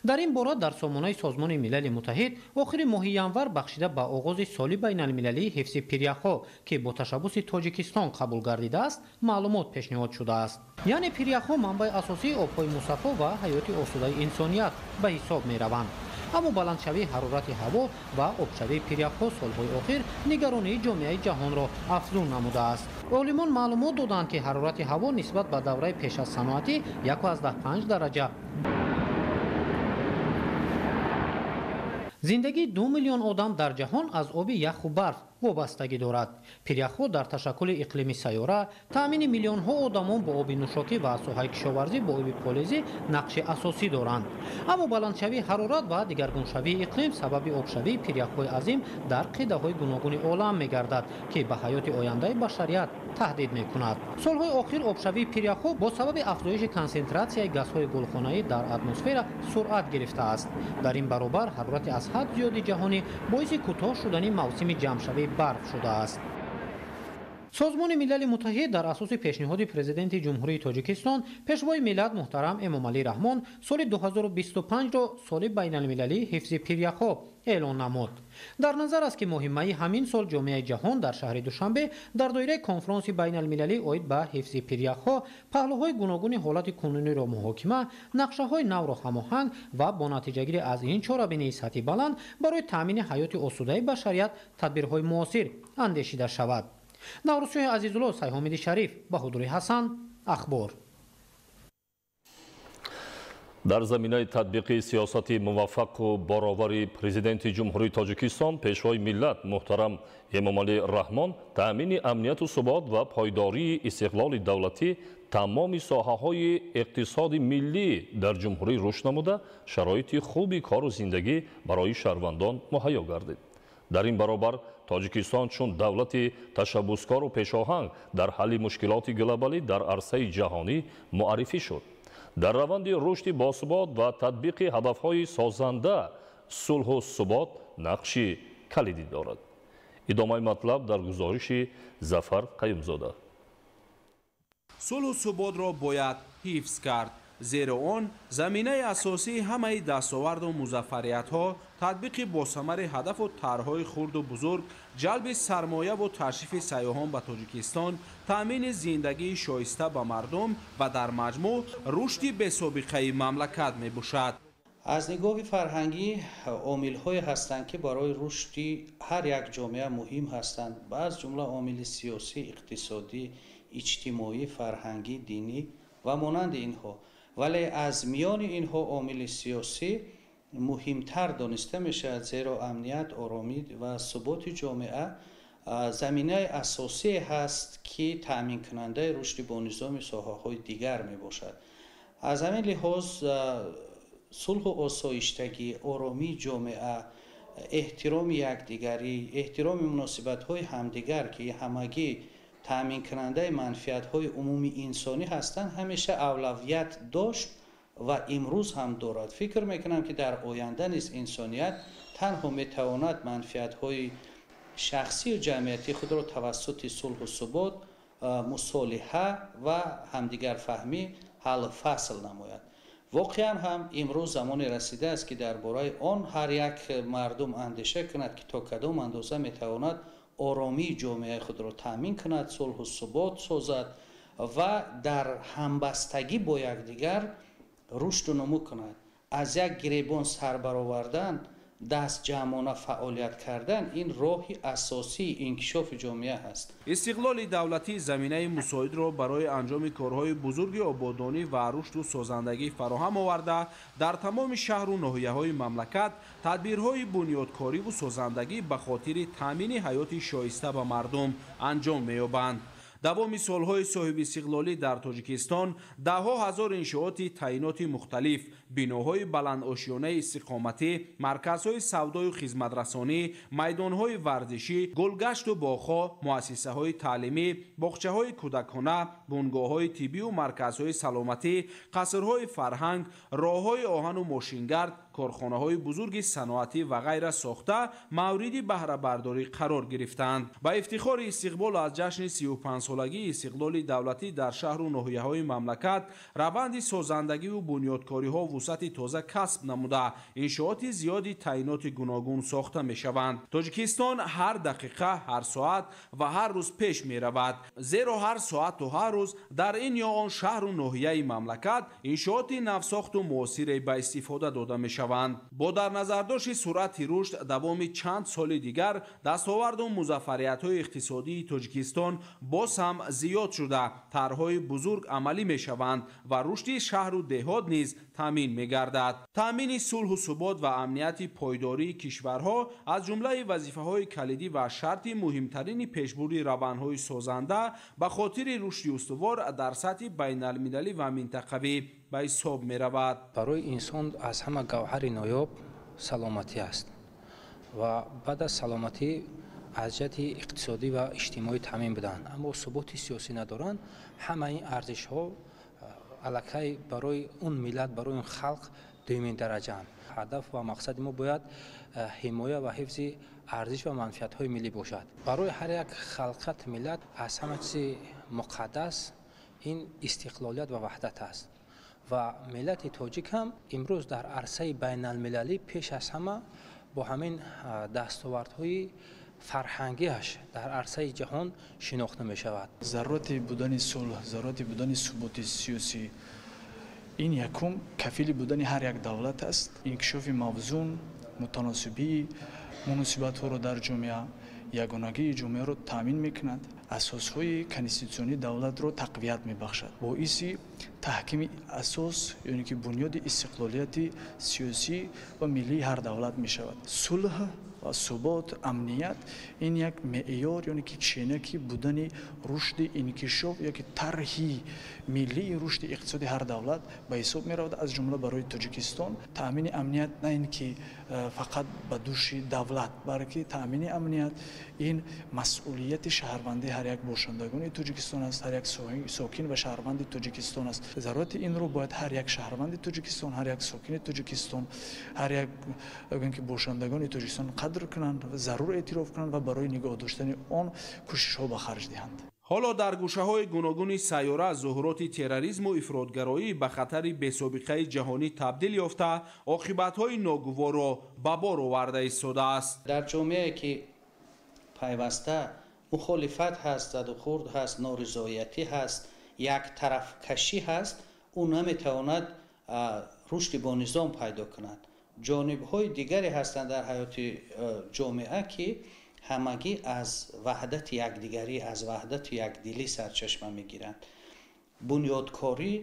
Дар ин бора дар сомонаи Созмони Милали Муттаҳид охири моҳи январ бахшида ба оғози соли байналмилалии ҳифзи пиряхҳо, ки бо ташаббуси Тоҷикистон қабул гардидааст, маълумот пешниҳод шудааст. Яъне пиряхҳо манбаи асосии обҳои мусаффо ва ҳаёти осудаи инсоният ба ҳисоб мераванд. Аммо баландшавии ҳарорати ҳаво ва обшавии пиряхҳо солҳои охир нигаронии ҷомеаи ҷаҳонро афзун намудааст. Олимон маълумот доданд, ки ҳарорати ҳаво нисбат ба давраи пеш аз саноатӣ 1,5 дараҷа. Зиндагии 2 миллион одам дар ҷаҳон аз оби яху барф вобастагӣ дорад. Пиряхҳо дар ташаккули иқлими сайёра, таъмини миллионҳо одамон бо оби нӯшокӣ ва соҳаи кишоварзӣ бо оби полезӣ нақши асосӣ доранд. Аммо баландшавии ҳарорат ва дигаргуншавии иқлим сабаби обшавии пиряхҳои азим дар қидаҳои гуногуни олам мегардад, ки ба ҳаёти ояндаи башарият таҳдид мекунад. Солҳои охир обшавии пиряхҳо бо сабаби афзоиши консентратсияи газҳои гулхонаӣ дар атмосфера суръат гирифтааст. Дар ин баробар ҳарорати аз ҳад зиёди ҷаҳонӣ боиси кӯтоҳ шудани мавсими ҷамъшавии барф шудааст. Созмони Милали Муттаҳид дар асоси пешниҳоди Президенти Ҷумҳурии Тоҷикистон, Пешвои миллат муҳтарам Эмомалӣ Раҳмон соли 2025-ро соли байналмилалии ҳифзи пиряхҳо эълон намуд. Дар назар аст, ки моҳи майи ҳамин сол ҷомеаи ҷаҳон дар шаҳри Душанбе дар доираи конфронси байналмилалӣ оид ба ҳифзи пиряхҳо паҳлӯҳои гуногуни ҳолати кунуниро муҳокима, нақшаҳои навро ҳамоҳанг ва бо натиҷагирӣ аз ин чорабинии сатҳи баланд барои таъмини ҳаёти осудаи башарият тадбирҳои муосир андешида шавад. Наврӯзшоҳи Азизулло, Сайҳомиди Шариф, Баҳодури Ҳасан, Ахбор. Дар заминаи татбиқи сиёсати муваффақу баровари Президенти Ҷумҳурии Тоҷикистон, Пешвои миллат муҳтарам Эмомалӣ Раҳмон таъмини амнияту субот ва пойдории истиқлоли давлатӣ тамоми соҳаҳои иқтисоди миллӣ дар ҷумҳурӣ рушд намуда, шароити хуби кору зиндагӣ барои шаҳрвандон муҳайё гардид. Дар ин баробар Тоҷикистон чун давлати ташаббускору пешоҳанг дар ҳалли мушкилоти глобалӣ дар арсаи ҷаҳонӣ муаррифӣ шуд. Дар раванди рушди босубот ва татбиқи ҳадафҳои созанда сулҳу субот нақши калидӣ дорад. Идомаи матлаб дар гузориши Зафар Қаюмзода. Сулҳу суботро бояд ҳифз кард, зеро он заминаи асосии ҳамаи дастоварду музаффариятҳо, татбиқи босамари ҳадафу тарҳҳои хурду бузург, ҷалби сармояву ташрифи сайёҳон ба Тоҷикистон, таъмини зиндагии шоиста ба мардум ва дар маҷмӯъ рушди бесобиқаи мамлакат мебошад. Аз нигоҳи фарҳангӣ омилҳое ҳастанд, ки барои рушди ҳар як ҷомеа муҳим ҳастанд, ба аз ҷумла омили сиёсӣ, иқтисодӣ, иҷтимоӣ, фарҳангӣ, динӣ ва монанди инҳо. Вале аз миёни инҳо омили сиёсӣ муҳимтар дониста мешавад, зеро амният, оромӣ ва суботи ҷомеа заминаи асосие ҳаст, ки таъминкунандаи рушди бонизоми соҳаҳои дигар мебошад. Аз ҳамин лиҳоз сулҳу осоиштагӣ, оромии ҷомеа, эҳтироми якдигарӣ, эҳтироми муносибатҳои ҳамдигар, ки ҳамагӣ Таъминкунандаи манфиатҳои умумии инсонӣ ҳастанд, ҳамеша авлавият дошт ва имрӯз ҳам дорад. Фикр мекунам, ки дар оянда низ инсоният танҳо метавонад манфиатҳои шахсию ҷамъиятии худро тавассути сулҳу субот, мусолиҳа ва ҳамдигарфаҳмӣ ҳаллу фасл намояд. Воқеан ҳам имрӯз замоне расидааст, ки дар бораи он ҳар як мардум андеша кунад, ки то кадом андоза метавонад оромии ҷомеаи худро таъмин кунад, сулҳу субот созад ва дар ҳамбастагӣ бо якдигар рушду нумӯ кунад. Аз як гиребон сар баровардан, дастҷамъона фаъолият кардан ин роҳи асосии инкишофи ҷомеа ҳаст. Истиқлоли давлатӣ заминаи мусоидро барои анҷоми корҳои бузурги ободонӣ ва рушду созандагӣ фароҳам оварда, дар тамоми шаҳру ноҳияҳои мамлакат тадбирҳои бунёдкориву созандагӣ ба хотири таъмини ҳаёти шоиста ба мардум анҷом меёбанд. Давоми солҳои соҳибистиқлолӣ дар Тоҷикистон даҳҳо ҳазор иншооти таъиноти мухталиф, биноҳои баландошёнаи истиқоматӣ, марказҳои савдою хизматрасонӣ, майдонҳои варзишӣ, гулгашту боғҳо, муассисаҳои таълимӣ, боғчаҳои кӯдакона, бунгоҳҳои тиббию марказҳои саломатӣ, қасрҳои фарҳанг, роҳҳои оҳану мошингард, корхонаҳои бузурги саноатӣ ва ғайра сохта мавриди баҳрабардорӣ қарор гирифтанд. Ба ифтихори истиқбол аз ҷашни 35-солагии истиқлоли давлатӣ дар шаҳру ноҳияҳои мамлакат раванди созандагиву бунёдкориҳо вусъати тоза касб намуда, иншооти зиёди таъиноти гуногун сохта мешаванд. Тоҷикистон ҳар дақиқа, ҳар соат ва ҳар рӯз пеш меравад, зеро ҳар соату ҳар рӯз дар ин ё он шаҳру ноҳияи мамлакат иншооти навсохту муосире ба истифода дода мешаванд. Бо дар назардошти суръати рушд давоми чанд соли дигар дастоварду музаффариятҳои иқтисодии Тоҷикистон боз ҳам зиёд шуда, тарҳҳои бузург амалӣ мешаванд ва рушди шаҳру деҳот низ таъмин мегардад. Таъмини сулҳу субот ва амнияти пойдории кишварҳо аз ҷумлаи вазифаҳои калидӣ ва шарти муҳимтарини пешбурди равандҳои созанда ба хотири рушди устувор дар сатҳи байналмилалӣ ва минтақавӣ ба ҳисоб меравад. Барои инсон аз ҳама гавҳари ноёб саломатӣ аст ва баъд аз саломатӣ аз ҷиҳати иқтисодӣ ва иҷтимоӣ таъмин буданд, аммо суботи сиёсӣ надоранд. Ҳамаи ин арзишҳо аллакай барои он миллат, барои он халқ дуюмин дараҷаанд. Ҳадаф ва мақсади мо бояд ҳимоя ва ҳифзи арзиш ва манфиатҳои миллӣ бошад. Барои ҳар як халқат, миллат аз ҳама чизи муқаддас ин истиқлолият ва ваҳдат аст ва миллати тоҷик ҳам имрӯз дар арсаи байналмилалӣ пеш аз ҳама бо ҳамин дастовардҳои фарҳангиаш дар арсаи ҷаҳон шинохта мешавад. Зарурати будани сулҳ, зарурати будани суботи сиёсӣ ин якум кафили будани ҳар як давлат аст. Инкишофи мавзун, мутаносибии муносибатҳоро дар ҷомеа, ягонагии ҷомеаро таъмин мекунад, асосҳои конститутсионии давлатро тақвият мебахшад, боиси таҳкими асос ёне ки бунёди истиқлолияти сиёсӣ ва миллии ҳар давлат мешавад. Сулҳ ва субот, амният ин як меъёр ёне ки ченаки будани рушди инкишоф ёки тарҳи миллии рушди иқтисоди ҳар давлат ба ҳисоб меравад, аз ҷумла барои Тоҷикистон. Таъмини амният на ин ки фақат ба души давлат, балки таъмини амният ин масъулияти шаҳрвандии ҳар як бошандагони Тоҷикистон аст, ҳар як сокин ва шаҳрванди Тоҷикистон аст. Зарурати инро бояд ҳар як шаҳрванди Тоҷикистон, ҳар як сокини Тоҷикистон, ҳар як ки бошандагони Тоҷикистон қадр кунанд, зарур эътироф кунанд ва барои нигоҳ доштани он кӯшишҳо ба харҷ диҳанд. Ҳоло дар гӯшаҳои гуногуни сайёра зуҳуроти терроризму ифротгароӣ ба хатари бесобиқаи ҷаҳонӣ табдил ёфта, оқибатҳои ногуворро ба бор оварда истодааст. Дар ҷомеае ки пайваста мухолифат ҳаст, задухӯрд ҳаст, норизоятӣ ҳаст, яктарафкашӣ ҳаст, ӯ наметавонад рушди бонизом пайдо кунад. Ҷонибҳои дигаре ҳастанд дар ҳаёти ҷомеа, ки ҳамагӣ аз ваҳдати якдигарӣ, аз ваҳдати якдилӣ сарчашма мегиранд. Бунёдкорӣ,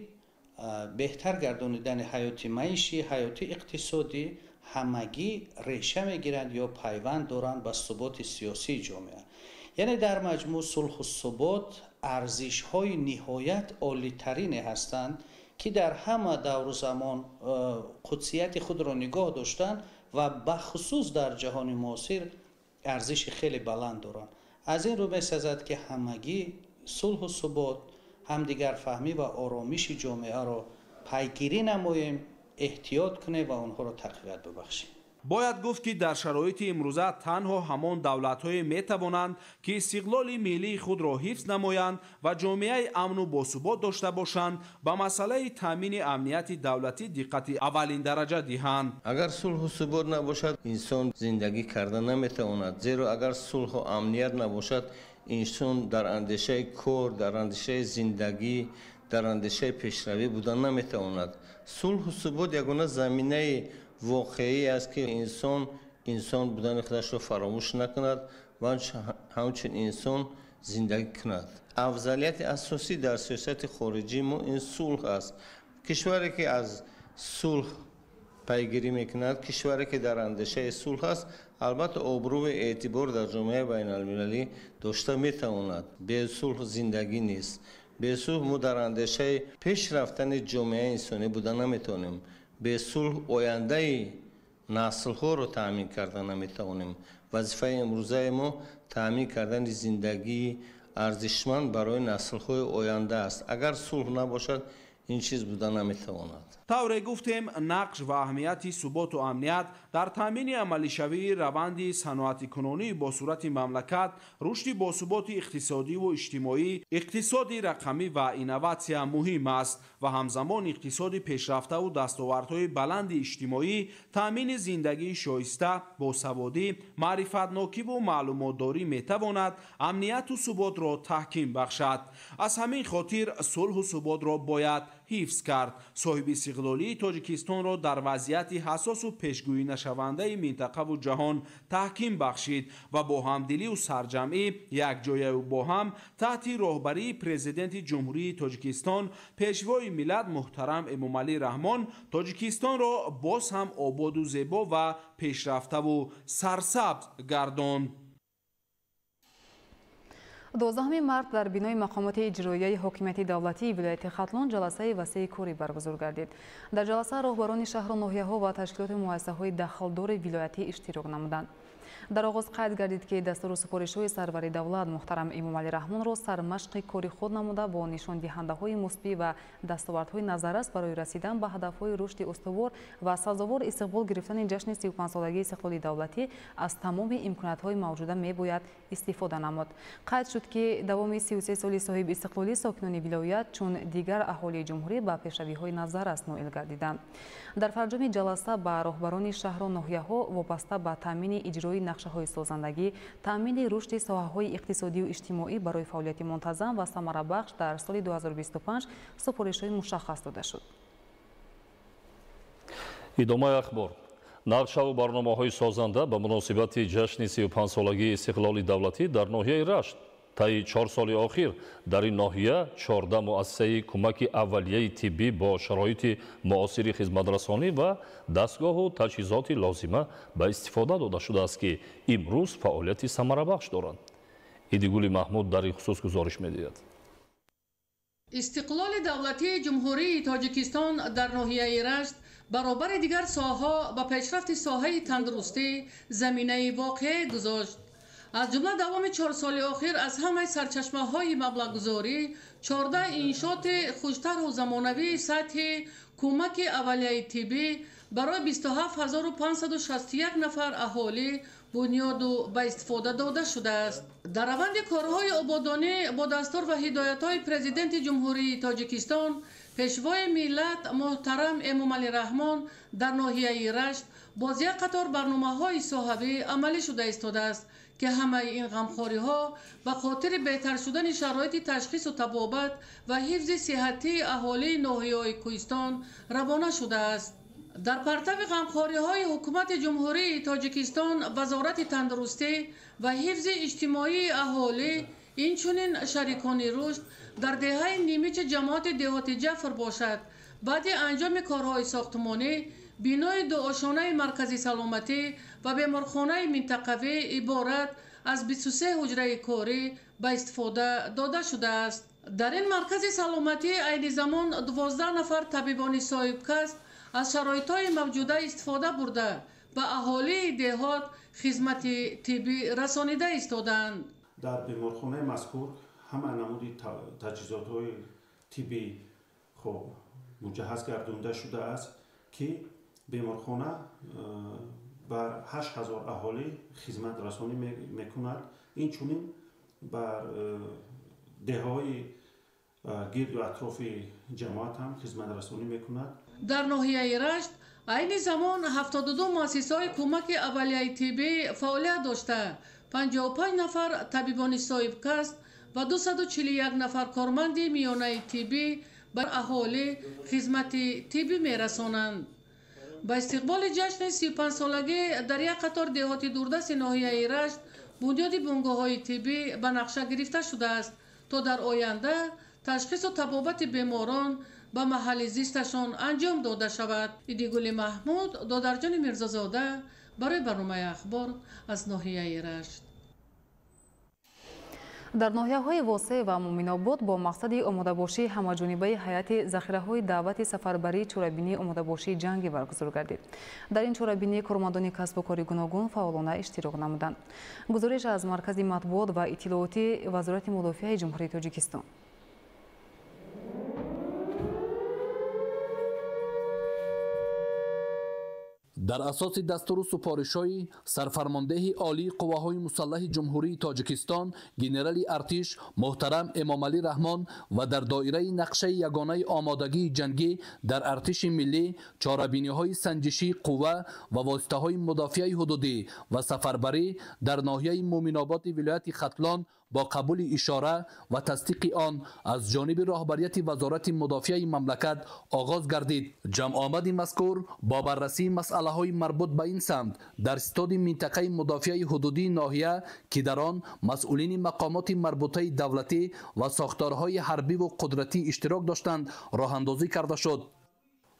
беҳтар гардонидани ҳаёти маишӣ, ҳаёти иқтисодӣ ҳамагӣ реша мегиранд ё пайванд доранд ба суботи сиёсии ҷомеа. Яъне дар маҷмӯъ сулҳу субот арзишҳои ниҳоят олитарине ҳастанд, ки дар ҳама давру замон қудсияти худро нигоҳ доштанд ва бахусус дар ҷаҳони муосир арзиши хеле баланд доранд. Аз ин рӯ месазад, ки ҳамагӣ Сулҳу субот, ҳамдигарфаҳмӣ ва оромиши ҷомеаро пайгирӣ намоем, эҳтиёт кунем ва онҳоро тақвият бибахшем. Бояд гуфт, ки дар шароити имрӯза танҳо ҳамон давлатҳое метавонанд, ки истиқлоли миллии худро ҳифз намоянд ва ҷомеаи амну босубот дошта бошанд, ба масъалаи таъмини амнияти давлатӣ диққати аввалиндараҷа диҳанд. Агар сулҳу субот набошад, инсон зиндагӣ карда наметавонад, зеро агар сулҳу амният набошад, инсон дар андешаи кор, дар андешаи зиндагӣ, дар андешаи пешравӣ буда наметавонад. Сулҳу субот ягона заминаи воқеӣ аст, ки инсон инсон будани худашро фаромӯш накунад ва ҳамчун инсон зиндагӣ кунад. Афзалияти асосӣ дар сиёсати хориҷии мо ин сулҳ аст. Кишваре, ки аз сулҳ пайгирӣ мекунад, кишваре, ки дар андешаи сулҳ аст, албатта обрӯи эътибор дар ҷомеаи байналмилалӣ дошта метавонад. Бе сулҳ зиндагӣ нест. Бе сулҳ мо дар андешаи пеш рафтани ҷомеаи инсонӣ буда наметавонем. Бе сулҳ ояндаи наслҳоро таъмин карда наметавонем. Вазифаи имрӯзаи мо таъмин кардани зиндагии арзишманд барои наслҳои оянда аст. Агар сулҳ набошад, ин чиз буда наметавонад. Тавре гуфтем, нақш ва аҳамияти суботу амният дар таъмини амалишавии раванди саноатикунонии босуръати мамлакат, рушди босуботи иқтисодиву иҷтимоӣ, иқтисоди рақамӣ ва инноватсия муҳим аст ва ҳамзамон иқтисоди пешрафтаву дастовардҳои баланди иҷтимоӣ, таъмини зиндагии шоиста, босаводӣ, маърифатнокиву маълумотдорӣ метавонад амнияту суботро таҳким бахшад. Аз ҳамин хотир сулҳу суботро бояд ҳифз кард. Соҳиби истиқлолии Тоҷикистонро дар вазъияти ҳассосу пешгӯӣ нашавандаи минтақаву ҷаҳон таҳким бахшид ва бо ҳамдилию сарҷамъӣ якҷояю бо ҳам таҳти роҳбарии Президенти Ҷумҳурии Тоҷикистон, Пешвои миллат муҳтарам Эмомалӣ Раҳмон Тоҷикистонро боз ҳам ободу зебо ва пешрафтаву сарсабз гардонд. 12 март дар бинои мақомоти иҷроияи ҳокимияти давлатии вилояти Хатлон ҷаласаи васеи корӣ баргузор гардид. Дар ҷаласа роҳбарони шаҳру ноҳияҳо ва ташкилоти муассисаҳои дахлдори вилоятӣ иштирок намуданд. Дар оғоз қайд гардид, ки дастуру супоришҳои сарвари давлат муҳтарам Эмомалӣ Раҳмонро сармашқи кори худ намуда бо нишондиҳандаҳои мусбӣ ва дастовардҳои назаррас барои расидан ба ҳадафҳои рушди устувор ва сазовор истиқбол гирифтани ҷашни 35-солагии истиқлоли давлатӣ аз тамоми имкониятҳои мавҷуда мебояд истифода намуд. Қайд шуд, ки давоми 33 соли соҳибистиқлолӣ сокинони вилоят чун дигар аҳолии ҷумҳурӣ ба пешравиҳои назаррас ноил гардиданд. Дар фарҷоми ҷаласа ба роҳбарони шаҳру ноҳияҳо вобаста ба таъмини иҷрои нақшаҳои созандагӣ, таъмини рушди соҳаҳои иқтисодию иҷтимоӣ барои фаъолияти мунтазам ва самарабахш дар соли 2025 супоришҳои мушаххас дода шуд. Идомаи ахбор. Нақшаву барномаҳои созанда ба муносибати ҷашни 35-солагии истиқлоли давлатӣ дар ноҳияи Рашт. Таи 4 соли охир дар ин ноҳия 14 муассисаи кӯмаки аввалияи тиббӣ бо шароити муосири хизматрасонӣ ва дастгоҳу таҷҳизоти лозима ба истифода дода шудааст, ки имрӯз фаъолияти самарабахш доранд. Идигули Маҳмуд дар ин хусус гузориш медиҳад. Истиқлоли давлатии Ҷумҳурии Тоҷикистон дар ноҳияи Рашт баробари дигар соҳаҳо ба пешрафти соҳаи тандурустӣ заминаи воқеӣ гузошт. Аз ҷумла давоми 4 соли охир аз ҳамаи сарчашмаҳои маблағгузорӣ 14 иншооти хуштарҳу замонавии сатҳи кӯмаки аввалияи тиббӣ барои 27561 нафар аҳолӣ бунёду ба истифода дода шудааст. Дар раванди корҳои ободонӣ бо дастур ва ҳидоятҳои Президенти Ҷумҳурии Тоҷикистон, Пешвои миллат муҳтарам Эмомалӣ Раҳмон дар ноҳияи Рашт боз як қатор барномаҳои соҳавӣ амалӣ шуда истодааст, ки ҳамаи ин ғамхориҳо ба хотири беҳтар шудани шароити ташхису табобат ва ҳифзи сиҳатии аҳолии ноҳияҳои кӯҳистон равона шудааст. Дар партави ғамхориҳои ҳукумати Ҷумҳурии Тоҷикистон, Вазорати тандурустӣ ва ҳифзи иҷтимоии аҳолӣ, инчунин шарикони рушд дар деҳаи Нимичи ҷамоати деҳоти Ҷафр бошад. Баъди анҷоми корҳои сохтмонӣ бинои дуошонаи маркази саломатӣ ва беморхонаи минтақавӣ иборат аз 23 ҳуҷраи корӣ ба истифода дода шудааст. Дар ин маркази саломатӣ айни замон 12 нафар табибони соҳибкасб аз шароитҳои мавҷуда истифода бурда ба аҳолии деҳот хизмати тиббӣ расонида истодаанд. Дар беморхонаи мазкур Ҳама намуди таҷҳизотҳои тиббӣ хуб муҷаҳҳаз гардонда шудааст, ки беморхона бар 8000 аҳолӣ хизматрасонӣ мекунад. Инчунин бар деҳаҳои гирду атрофи ҷамоат ҳам хизматрасонӣ мекунад. Дар ноҳияи Рашт айни замон 72 муассисаҳои кӯмаки аввалияи тиббӣ фаъолият дошта, 55 нафар табибони соҳибкасб ва 241 нафар корманди миёнаи тиббӣ бар аҳолӣ хизмати тиббӣ мерасонанд. Ба истиқболи ҷашни 35-солагӣ дар як қатор деҳоти дурдасти ноҳияи Рашт бунёди бунгоҳҳои тиббӣ ба нақша гирифта шудааст, то дар оянда ташхису табобати беморон ба маҳалли зисташон анҷом дода шавад. Идигули Маҳмуд, Додарҷони Мирзозода барои барномаи Ахбор аз ноҳияи Рашт. Дар ноҳияҳои Восеъ ва Муъминобод бо мақсади омодабошии ҳамаҷонибаи ҳайати захираҳои даъвати сафарбарии чорабинии омодабошии ҷангӣ баргузор гардид. Дар ин чорабинӣ кормандони касбу кори гуногун фаъолона иштирок намуданд. Гузориш аз Маркази матбуот ва иттилоотии Вазорати мудофиаи Ҷумҳурии Тоҷикистон. Дар асоси дастуру супоришҳои сарфармондеҳи олии қувваҳои мусаллаҳи Ҷумҳурии Тоҷикистон генерали артиш муҳтарам Эмомалӣ Раҳмон ва дар доираи нақшаи ягонаи омодагии ҷангӣ дар артиши миллӣ чорабиниҳои санҷишии қувва ва воситаҳои мудофиаи ҳудудӣ ва сафарбарӣ дар ноҳияи Муъминоботи вилояти Хатлон бо қабули ишора ва тасдиқи он аз ҷониби роҳбарияти Вазорати мудофиаи мамлакат оғоз гардид. Ҷамъомади мазкур бо баррасии масъалаҳои марбут ба ин самт дар ситоди минтақаи мудофиаи ҳудудии ноҳия, ки дар он масъулини мақомоти марбутаи давлатӣ ва сохторҳои ҳарбиву қудратӣ иштирок доштанд, роҳандозӣ карда шуд.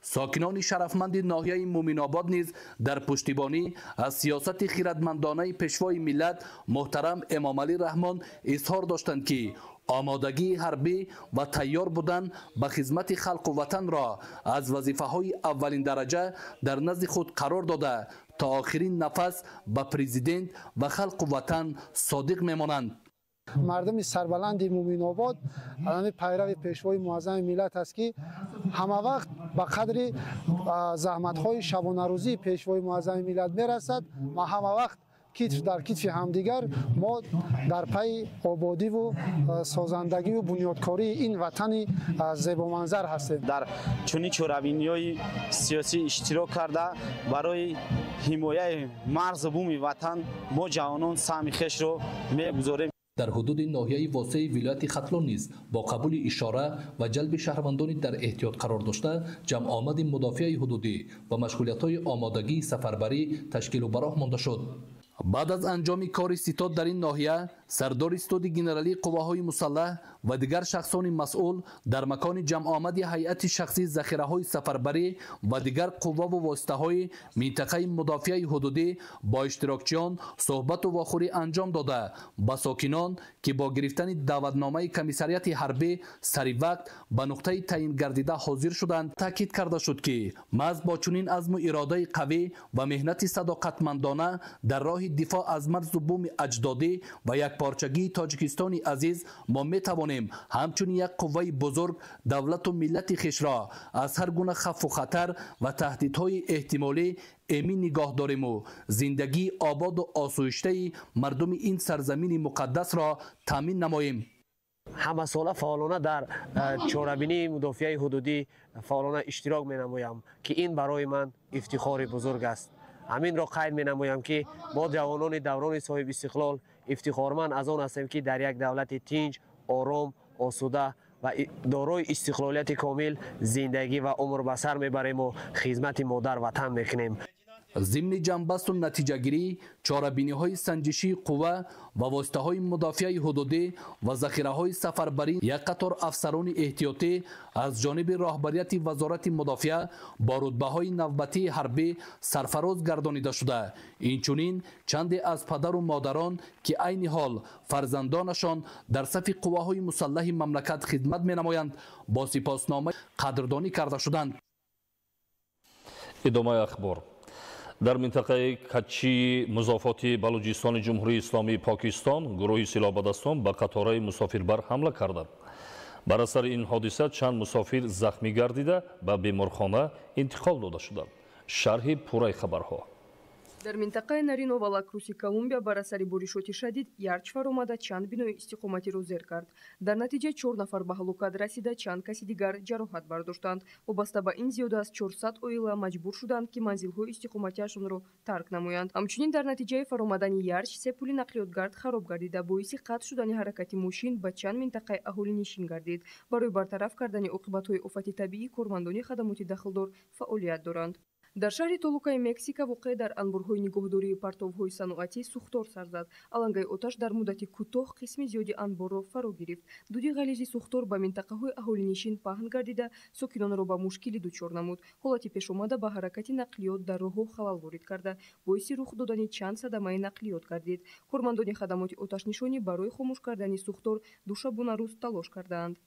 Сокинони шарафманди ноҳияи Муъминобод низ дар пуштибонӣ аз сиёсати хирадмандонаи пешвои миллат муҳтарам Эмомалӣ Раҳмон изҳор доштанд, ки омодагии ҳарбӣ ва тайёр будан ба хизмати халқу ватанро аз вазифаҳои аввалиндараҷа дар назди худ қарор дода, то охирин нафас ба президент ва халқу ватан содиқ мемонанд. Мардуми сарбаланди Муъминобод ҳамин пайрави пешвои муаззами миллат аст, ки ҳама вақт ба қадри заҳматҳои шабонарӯзии пешвои муаззами миллат мерасад ва ҳама вақт китф дар китфи ҳамдигар мо дар пайи ободиву созандагиву бунёдкории ин ватани зебоманзар ҳастем. Дар чунин чорабиниҳои сиёсӣ иштирок карда, барои ҳимояи марзу буми ватан мо ҷавонон саҳми хешро мегузорем. Дар ҳудуди ноҳияи Восеи вилояти Хатлон низ бо қабули ишора ва ҷалби шаҳрвандони дар эҳтиёт қарор дошта ҷамъомади мудофиаи ҳудудӣ ва машғулиятҳои омодагии сафарбарӣ ташкилу ба роҳ монда шуд. Баъд аз анҷоми кори ситод дар ин ноҳия, сардори ситоди генералии қувваҳои мусаллаҳ ва дигар шахсони масъул дар макони ҷамъомади ҳайати шахсии захираҳои сафарбарӣ ва дигар қувваву воситаҳои минтақаи мудофиаи ҳудудӣ бо иштирокчиён суҳбату вохӯрӣ анҷом дода, ба сокинон, ки бо гирифтани даъватномаи комиссариати ҳарбӣ сари вақт ба нуқтаи таъин гардида ҳозир шуданд, таъкид карда шуд, ки маҳз бо чунин азму иродаи қавӣ ва меҳнати садоқатмандона дар роҳи дифоъ аз марзу буми аҷдодӣ ва якпорчагии Тоҷикистони азиз мо метавонем ҳамчун як қувваи бузург давлату миллати хешро аз ҳар гуна хавфу хатар ва таҳдидҳои эҳтимолӣ эмин нигоҳ дориму зиндагии ободу осоиштаи мардуми ин сарзамини муқаддасро таъмин намоем. Ҳамасола фаъолона дар чорабинии мудофиаи ҳудудӣ фаъолона иштирок менамоям, ки ин барои ман ифтихори бузург аст. Ҳаминро қайд менамоям, ки мо ҷавонони даврони соҳибистиқлол ифтихорманд аз он ҳастем, ки дар як давлати тинҷ, ором, осуда ва дорои истиқлолияти комил зиндагӣ ва умр ба сар мебарему хизмати модар ватан мекунем. Зимни ҷамъбасту натиҷагирӣ чорабиниҳои санҷишии қувва ва воситаҳои мудофиаи ҳудудӣ ва захираҳои сафарбарӣ як қатор афсарони эҳтиётӣ аз ҷониби роҳбарияти Вазорати мудофиа бо рутбаҳои навбатии ҳарбӣ сарфароз гардонида шуда, инчунин чанде аз падару модарон, ки айни ҳол фарзандонашон дар сафи қувваҳои мусаллаҳи мамлакат хидмат менамоянд, бо сипоснома қадрдонӣ карда шуданд. Идомаи ахбор. Дар минтақаи Качии музофоти Балуҷистони Ҷумҳурии Исломии Покистон гурӯҳи силоҳбадастон ба қатораи мусофирбар ҳамла карданд. Бар асари ин ҳодиса чанд мусофир захмӣ гардида ба беморхона интиқол дода шуданд. Шарҳи пурраи хабарҳо. Дар минтақаи Нарино ва Ла-Круси Колумбия бар асари боришоти шадид ярч фаромада чанд бинои истиқоматиро зер кард. Дар натиҷа 4 нафар ба ҳалокат расида, чанд каси дигар ҷароҳат бардоштанд. Вобаста ба ин зиёда аз 400 оила маҷбур шуданд, ки манзилҳои истиқоматиашонро тарк намоянд. Ҳамчунин дар натиҷаи фаромадани ярч се пули нақлиётгард хароб гардида, боиси қатъ шудани ҳаракати мошин ба чанд минтақаи аҳолинишин гардид. Барои бартараф кардани оқибатҳои офати табиӣ кормандони хадамоти дахлдор фаъолият доранд. Дар шаҳри Толукаи Мексика воқеъ дар анборҳои нигоҳдории партовҳои саноатӣ сӯхтор сар зад. Алангаи оташ дар муддати кӯтоҳ қисми зиёди анборро фаро гирифт. Дуди ғализи сӯхтор ба минтақаҳои аҳолинишин паҳн гардида, сокинонро ба мушкилӣ дучор намуд. Ҳолати пешомада ба ҳаракати нақлиёт дар роҳҳо халал ворид карда, боиси рух додани чанд садамаи нақлиёт гардид. Кормандони хадамоти оташнишонӣ барои хомӯш кардани сӯхтор ду шабонарӯз талош кардаанд.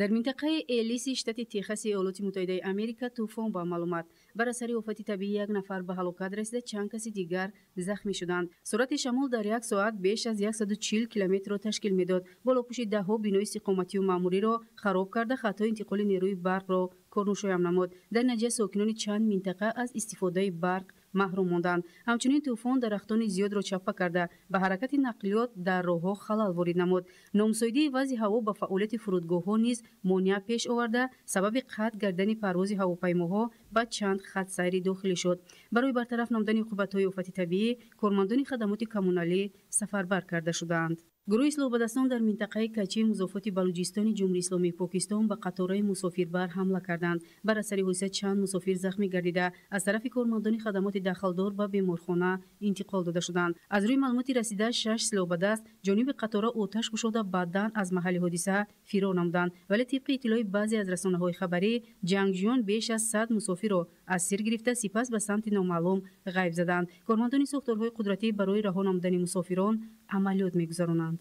Дар минтақаи Элиси штати Техаси Иёлоти Муттаҳидаи Америка тӯфон ба амал омад. Бар асари офати табиӣ як нафар ба ҳалокат расида, чанд каси дигар захмӣ шуданд. Суръати шамол дар як соат беш аз 140 километрро ташкил медод. Болопӯши даҳҳо бинои истиқоматию маъмуриро хароб карда, хатҳои интиқоли нерӯи барқро корношоям намуд. Дар натиҷа сокинони чанд минтақа аз истифодаи барқ маҳрум монданд. Ҳамчунин тӯфон дарахтони зиёдро чаппа карда, ба ҳаракати нақлиёт дар роҳҳо халал ворид намуд. Номусоидии вазъи ҳаво ба фаъолияти фурудгоҳҳо низ монеа пеш оварда, сабаби қатъ гардани парвози ҳавопаймоҳо ба чанд хатсайри дохилӣ шуд. Барои бартараф намудани уқубатҳои офати табиӣ кормандони хадамоти коммуналӣ сафарбар карда шудаанд. Гурӯҳи силоҳбадастон дар минтақаи Качии музофоти Балуҷистони Ҷумҳурии Исломии Покистон ба қатораи мусофирбар ҳамла карданд. Бар асари ҳодиса чанд мусофир захмӣ гардида, аз тарафи кормандони хадамоти дахлдор ба беморхона интиқол дода шуданд. Аз рӯи маълумоти расида, 6 силоҳбадаст ҷониби қатора оташ кушода, баъдан аз маҳалли ҳодиса фирор намуданд. Вале тибқи иттилои баъзе аз расонаҳои хабарӣ, ҷангҷӯён беш аз 100 мусофирро асир гирифта, сипас ба самти номаълум ғайб заданд. Кормандони сохторҳои қудратӣ барои раҳо намудани мусофирон амалиёт мегузаронанд.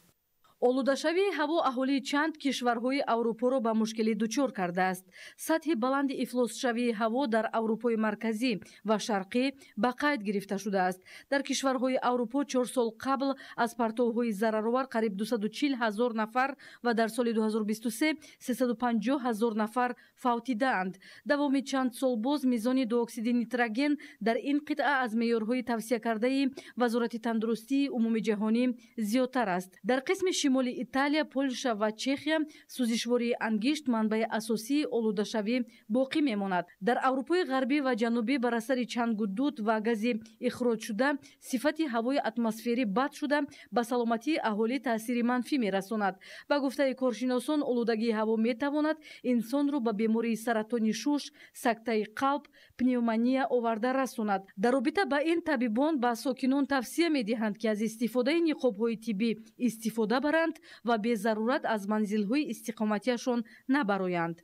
Олудашавии ҳаво аҳолии чанд кишварҳои Аврупоро ба мушкилӣ дучор кардааст. Сатҳи баланди ифлосшавии ҳаво дар Аврупои марказӣ ва шарқӣ ба қайд гирифта шудааст. Дар кишварҳои Аврупо 4 сол қабл аз партовҳои зараровар қариб 240 ҳазор нафар ва дар соли 2023 350 ҳазор нафар фавтидаанд. Давоми чанд сол боз мизони дуоксиди нитроген дар ин қитъа аз меъёрҳои тавсиякардаи Вазорати тандурустии умумиҷаҳонӣ зиёдтар аст. Дар қисми шимоли Италия, Полша ва Чехия сӯзишвории ангишт манбаи асосии олудашавӣ боқӣ мемонад. Дар Аврупои ғарбӣ ва ҷанубӣ бар асари чангу дуд ва гази ихроҷшуда сифати ҳавои атмосферӣ бад шуда, ба саломатии аҳолӣ таъсири манфӣ мерасонад. Ба гуфтаи коршиносон, олудагии ҳаво метавонад инсонро ба бемории саратони шуш, сактаи қалб, пневмония оварда расонад. Дар робита ба ин табибон ба сокинон тавсия медиҳанд, ки аз истифодаи ниқобҳои тиббӣ истифода баранд ва безарурат аз манзилҳои истиқоматиашон набароянд.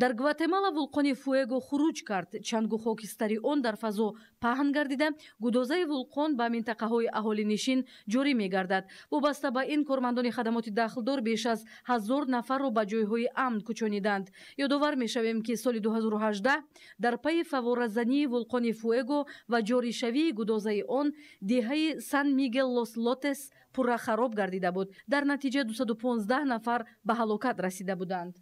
Дар Гватемала вулқони Фуэго хуруҷ кард. Чангу хокистари он дар фазо паҳн гардида, гудозаи вулқон ба минтақаҳои аҳолинишин ҷорӣ мегардад. Вобаста ба ин кормандони хадамоти дахлдор беш аз 1000 нафарро ба ҷойҳои амн кӯчониданд. Ёдовар мешавем, ки соли 2018 дар пайи фаворазании вулқони Фуэго ва ҷоришавии гудозаи он деҳаи Сан Мигел Лос Лотес пурра хароб гардида буд. Дар натиҷа 215 нафар ба ҳалокат расида буданд.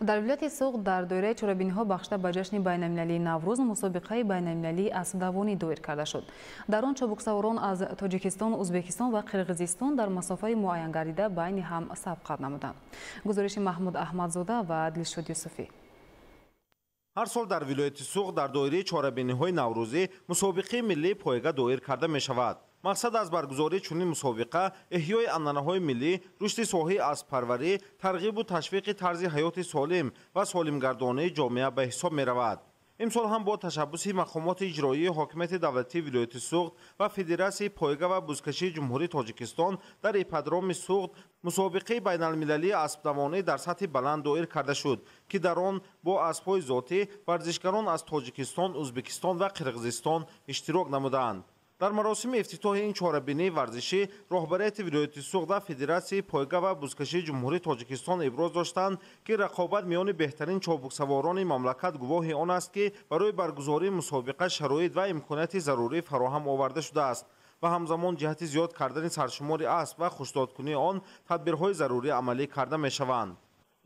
Дар вилояти Суғд дар доираи чорабиниҳо бахшида ба ҷашни байналмилалии Наврӯз мусобиқаи байналмилалии аспдавонӣ доир карда шуд. Дар он чобуксаворон аз Тоҷикистон, Ӯзбекистон ва Қирғизистон дар масофаи муайян гардида байни ҳам сабқат намуданд. Гузориши Маҳмуд Аҳмадзода ва Дилшод Юсуфӣ. Ҳар сол дар вилояти Суғд дар доираи чорабиниҳои наврӯзӣ мусобиқаи миллии пойга доир карда мешавад. Мақсад аз баргузории чунин мусобиқа эҳёи анъанаҳои миллӣ, рушди соҳаи асппарварӣ, тарғибу ташвиқи тарзи ҳаёти солим ва солимгардонии ҷомеа ба ҳисоб меравад. Имсол ҳам бо ташаббуси мақомоти иҷроии ҳокимияти давлатии вилояти Суғд ва Федератсияи пойга ва бузкашии Ҷумҳурии Тоҷикистон дар ипподроми Суғд мусобиқаи байналмилалии аспдавонӣ дар сатҳи баланд доир карда шуд, ки дар он бо аспҳои зотӣ варзишгарон аз Тоҷикистон, Ӯзбекистон ва Қирғизистон иштирок намуданд. Дар маросими ифтитоҳи ин чорабинии варзишӣ роҳбарияти вилояти Суғд ва Федератсияи пойга ва бузкашии Ҷумҳурии Тоҷикистон иброз доштанд, ки рақобат миёни беҳтарин чобуксаворони мамлакат гувоҳи он аст, ки барои баргузории мусобиқа шароит ва имконияти зарурӣ фароҳам оварда шудааст ва ҳамзамон ҷиҳати зиёд кардани саршумори асп ва хушдодкунии он тадбирҳои зарурӣ амалӣ карда мешаванд.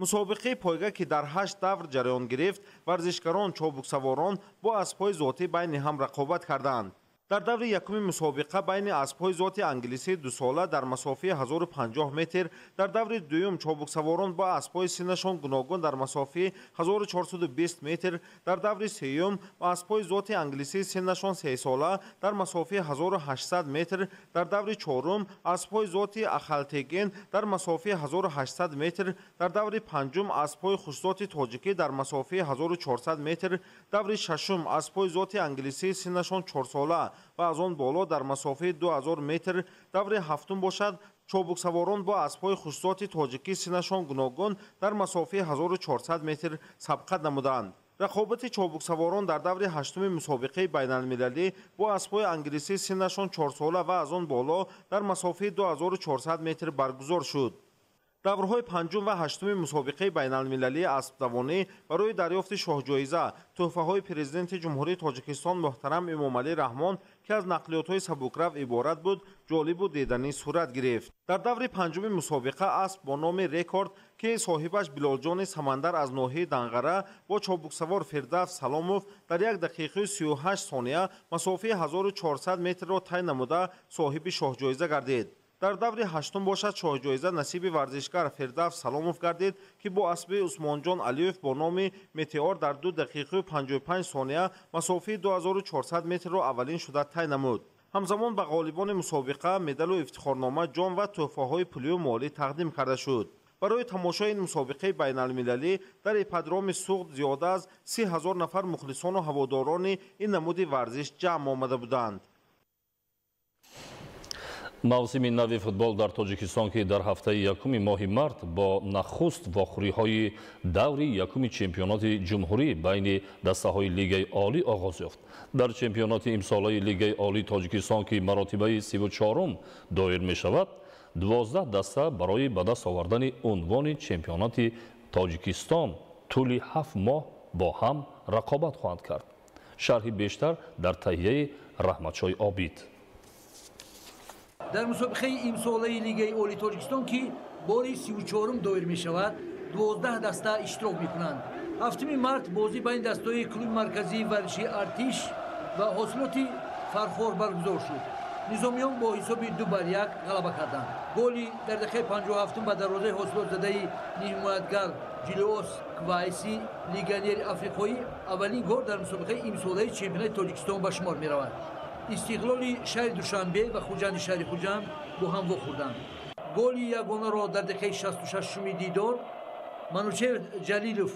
Мусобиқаи пойга, ки дар 8 давр ҷараён гирифт, варзишгарон чобуксаворон бо аспҳои зотӣ байни ҳам рақобат карданд. Дар даври якуми мусобиқа байни аспҳои зоти англисии дусола дар масофаи 1050 метр, дар даври дуюм чобуксаворон бо аспҳои синнашон гуногун дар масофаи 1420 метр, дар даври сеюм аспҳои зоти англисии синнашон сесола дар масофаи 1800 метр, дар даври чорум аспҳои зоти ахалтегин дар масофаи 1800 метр, дар даври панҷум аспҳои хушзоти тоҷикӣ дар масофаи 1400 метр, даври шашум аспҳои зоти англисии синнашон чорсола ва аз он боло дар масофаи 2000 метр, даври ҳафтум бошад чобуксаворон бо аспҳои хушзоти тоҷикӣ синнашон гуногун дар масофаи 1400 метр сабқат намуданд. Рақобати чобуксаворон дар даври ҳаштуми мусобиқаи байналмилалӣ бо аспҳои англисӣ синнашон чорсола ва аз он боло дар масофаи 2400 метр баргузор шуд. Даврҳои панҷум ва ҳаштуми мусобиқаи байналмилалии аспдавонӣ барои дарёфти шоҳҷоиза тӯҳфаҳои Президенти Ҷумҳурии Тоҷикистон муҳтарам Эмомалӣ Раҳмон, ки аз нақлиётҳои сабукрав иборат буд, ҷолибу диданӣ сурат гирифт. Дар даври панҷуми мусобиқа асп бо номи Рекорд, ки соҳибаш Билолҷони Самандар аз ноҳияи Данғара бо чобуксавор Фирдавс Саломов дар 1 дақиқаи 38 сония масофаи 1400 метрро тай намуда соҳиби шоҳҷоиза гардид. Дар даври ҳаштум бошад шоҳҷоиза насиби варзишгар Фирдавс Саломов гардид, ки бо аспи Усмонҷон Алиев бо номи Метеор дар 2 дақиқаи 55 сония масофаи 2400 метрро аввалин шуда тай намуд. Ҳамзамон ба ғолибони мусобиқа медалу ифтихорнома, ҷом ва тӯҳфаҳои пулию молӣ тақдим карда шуд. Барои тамошои ин мусобиқаи байналмилалӣ дар ипподроми Суғд зиёда аз 30 000 нафар мухлисону ҳаводорони ин намуди варзиш ҷамъ омада буданд. Мавсими нави футбол дар Тоҷикистон, ки дар ҳафтаи якуми моҳи март бо нахуст вохӯриҳои даври якуми чемпионати ҷумҳурӣ байни дастаҳои Лигаи Олӣ оғоз ёфт. Дар чемпионати имсолаи Лигаи Олии Тоҷикистон, ки маротибаи 34-ум доир мешавад, 12 даста барои ба даст овардани унвони чемпионати Тоҷикистон тӯли 7 моҳ бо ҳам рақобат хоҳанд кард. Шарҳи бештар дар таҳияи Раҳматшоҳи Обид. Дар мусобиқаи имсолаи Лигаи Олии Тоҷикистон, ки бори 34-ум доир мешавад, 12 даста иштирок мекунанд. 7 март бозӣ байни дастаҳои клуби марказии варзишии Артиш ва ҳосилоти Фархор баргузор шуд. Низомиён бо ҳисоби 2-1 ғалаба карданд. Голи дар дақиқаи 57 ба дарвозаи ҳосилот задаи ҳимоятгар Ҷилиос Квайси, легионери африқоӣ, аввалин гол дар мусобиқаи имсолаи чемпионати Тоҷикистон ба шумор меравад. Истиқлоли шаҳри Душанбе ва Хуҷанди шаҳри Хуҷанд бо ҳам вохӯрданд. Голи ягонаро дар дақиқаи 66-уми дидор Манучер Ҷалилов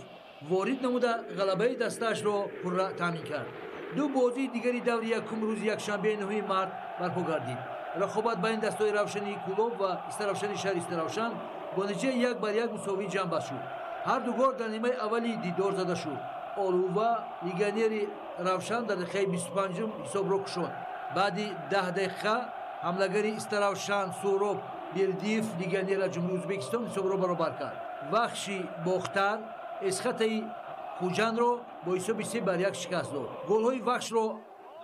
ворид намуда ғалабаи дастаашро пурра таъмин кард. Ду бозии дигари даври якум рӯзи якшанбе 9 март барпо гардид. Рақобат байни дастаҳои Равшани Кӯлоб ва Истаравшани шаҳри Истаравшан бо натиҷаи 1-1 мусовӣ ҷамъбаст шуд. Ҳар ду гол дар нимаи аввали дидор зада шуд. Олува легионери Равшан дар дақиқаи 25-ум ҳисобро кушод. Баъди 10 дақиқа ҳамлагари Истаравшан Суроб Бердиев, легионер аз Ҷумҳурии Ӯзбекистон, ҳисобро баробар кард. Вахши Бохтар Эсхатаи Хуҷандро бо ҳисоби 3-1 шикаст дод. Голҳои Вахшро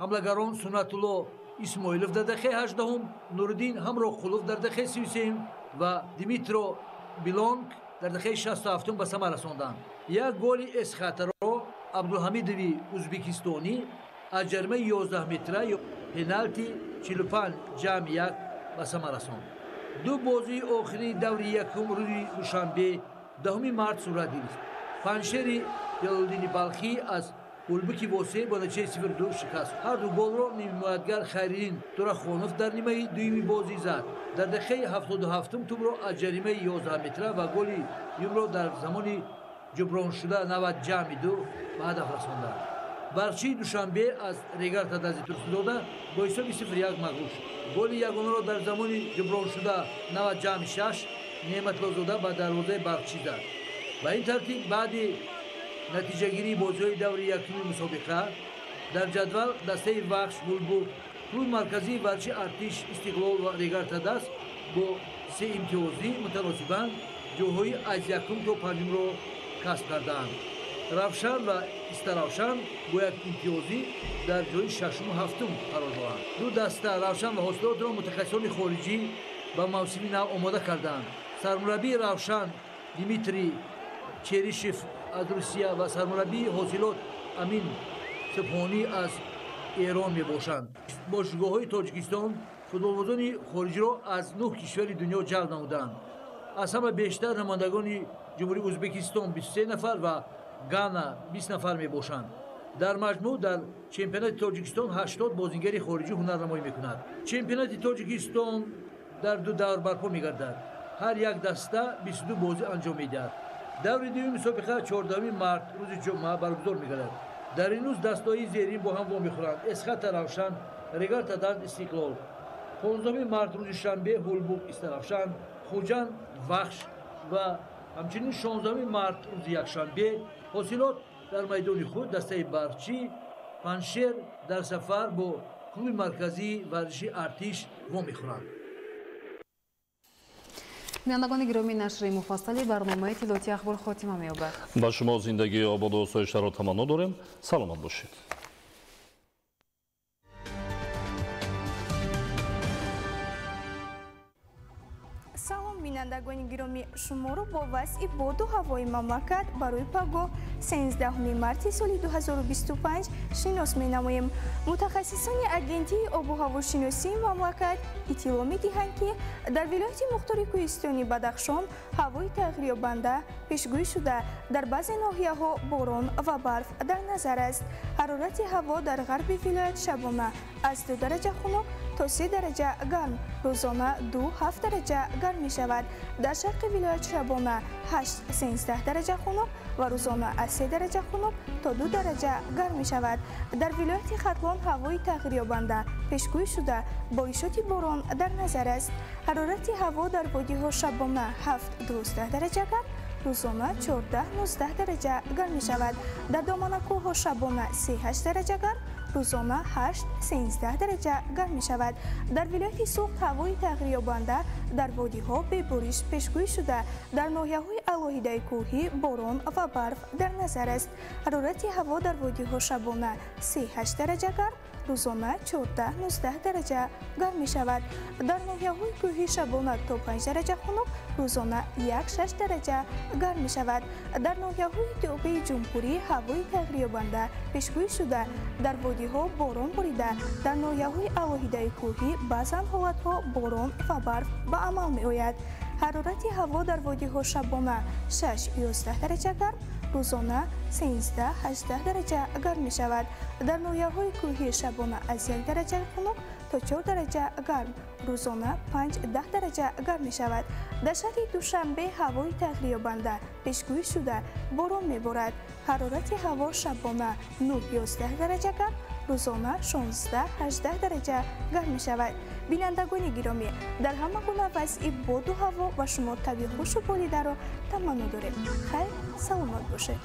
ҳамлагарон Суннатулло Исмоилов дар дақиқаи 18-ум, Нуриддин Ҳамроқулов дар дақиқаи 33-ум ва Димитро Билонг дар дақиқаи 67-ум ба самар расонданд. Як голи Эсхатаро Абдулҳамидови ӯзбекистонӣ аз ҷаримаи 11 метра ё пеналти 45+1 ба самар расонд. Ду бозии охирини даври якум рӯзи душанбе 10 март сурат гирифт. Панҷшери Ҷалолиддини Балхӣ аз Ҳулбуки Восеъ бо натиҷаи 0-2 шикаст. Ҳар ду голро ҳимоятгар Хайриддин Турахонов дар нимаи дуюми бозӣ зад. Дар дақиқаи 77-ум тӯбро аз ҷаримаи 11 метра ва голи дуюмро дар замони ҷуброншуда 90+2 ба ҳадаф расонданд. Барчии Душанбе аз Регар Тадази Турсунзода бо ҳисоби 0-1 мағлуб шуд. Голи ягонаро дар замони ҷуброншуда 90+6 Неъматлозода ба дарвозаи Барчӣ зад. Ба ин тартиб баъди натиҷагирии бозиҳои даври якуми мусобиқа дар ҷадвал дастаи Вахш, Ҳулбук, Клуби марказии варзиши Артиш, Истиқлол ва Регар-ТадАЗ бо 3 имтиёзӣ мутаносибан ҷойҳои аз якум то панҷумро касб кардаанд. Равшан ва Истаравшан бо як имтиёзӣ дар ҷои шашуму ҳафтум қарор доранд. Ду даста Равшан ва Ҳосилотро мутахассисони хориҷӣ ба мавсими нав омода кардаанд. Сармураббии Равшан Дмитрий Черишев аз Русия ва сармураббии Ҳосилот Амин Субҳонӣ аз Эрон мебошанд. Бошгоҳҳои Тоҷикистон футболбозони хориҷиро аз 9 кишвари дунё ҷалб намуданд. Аз ҳама бештар намояндагони Ҷумҳурии Ӯзбекистон 23 нафар ва Гана 20 нафар мебошанд. Дар маҷмӯъ дар чемпионати Тоҷикистон 80 бозингари хориҷӣ ҳунарнамоӣ мекунад. Чемпионати Тоҷикистон дар ду давр барпо мегардад. Ҳар як даста 22 бозӣ анҷом медиҳад. Даври дуюми мусобиқа 14 март рӯзи ҷумъа баргузор мегардад. Дар ин рӯз дастаҳои зерин бо ҳам вомехӯранд: Эсхата Равшан, Регар-ТадАЗ, Истиқлол. 15 март рӯзи шанбе Ҳулбук Истаравшан, Хуҷанд Вахш ва ҳамчунин 16 март рӯзи якшанбе Ҳосилот дар майдони худ дастаи Барчӣ Панҷшер дар сафар бо клуби марказии варзиши Артиш вомехӯранд. Бинандагони гиромӣ, нашри муфассали барномаи иттилоотии ахбор хотима меёбад. Ба шумо зиндагии ободу осоишаро таманно дорем. Саломат бошед. Салом, бинандагони гиромӣ, шуморо бо вазъи боду ҳавои мамлакат барои пагоҳ 13 марти соли 2025 шинос менамоем. Мутахассисони агентии обу ҳавошиносии мамлакат иттилоъ медиҳанд, ки дар вилояти мухтори кӯҳистони Бадахшон ҳавои тағйирёбанда пешгӯӣ шуда, дар баъзе ноҳияҳо борон ва барф дар назар аст. Ҳарорати ҳаво дар ғарби вилоят шабона аз 2 дараҷа хунук то 3 дараҷа гарм, рӯзона 2-7 дараҷа гарм мешавад. Дар шарқи вилоят шабона 8-13 дараҷа хунук ва рӯзона аз 3 дараҷа хунук то 2 дараҷа гарм мешавад. Дар вилояти Хатлон ҳавои тағйирёбанда пешгӯӣ шуда, боришоти борон дар назар аст. Ҳарорати ҳаво дар водиҳо шабона 7-12 дараҷа гарм, рӯзона 14-19 дараҷа гарм мешавад. Дар доманакӯҳҳо шабона 3-8 дараҷа гарм, рӯзона 8-13 дараҷа гарм мешавад. Дар вилояти Суғд ҳавои тағйирёбанда дар водиҳо бебориш пешгӯӣ шуда, дар ноҳияҳои алоҳидаи кӯҳӣ борон ва барф дар назар аст. Ҳарорати ҳаво дар водиҳо шабона 3-8 дараҷа гарм, рӯзона 14-19 дараҷа гарм мешавад. Дар ноҳияҳои кӯҳӣ шабона то 5 дараҷа хунук, рӯзона 1-6 дараҷа гарм мешавад. Дар ноҳияҳои тобеи ҷумҳурӣ ҳавои тағйирёбанда пешгӯӣ шуда, дар водиҳо борон борида, дар ноҳияҳои алоҳидаи кӯҳӣ баъзан ҳолатҳо борон ва барф ба амал меояд. Ҳарорати ҳаво дар водиҳо шабона 6-11 дараҷа гарм, рӯзона 13-18 дараҷа гарм мешавад. Дар ноҳияҳои кӯҳӣ шабона аз 1 дараҷа хунук то 4 дараҷа гарм, рӯзона 5-10 дараҷа гарм мешавад. Дар шаҳри Душанбе ҳавои тағйирёбанда пешгӯӣ шуда, борон меборад. Ҳарорати ҳаво шабона 9-11 дараҷа гарм, рӯзона 16-18 дараҷа гарм мешавад. Бинандагони гиромӣ, дар ҳама гуна вазъи боду ҳаво ба шумо табъи хушу болидаро таманно дорем. Хайр, саломат бошед.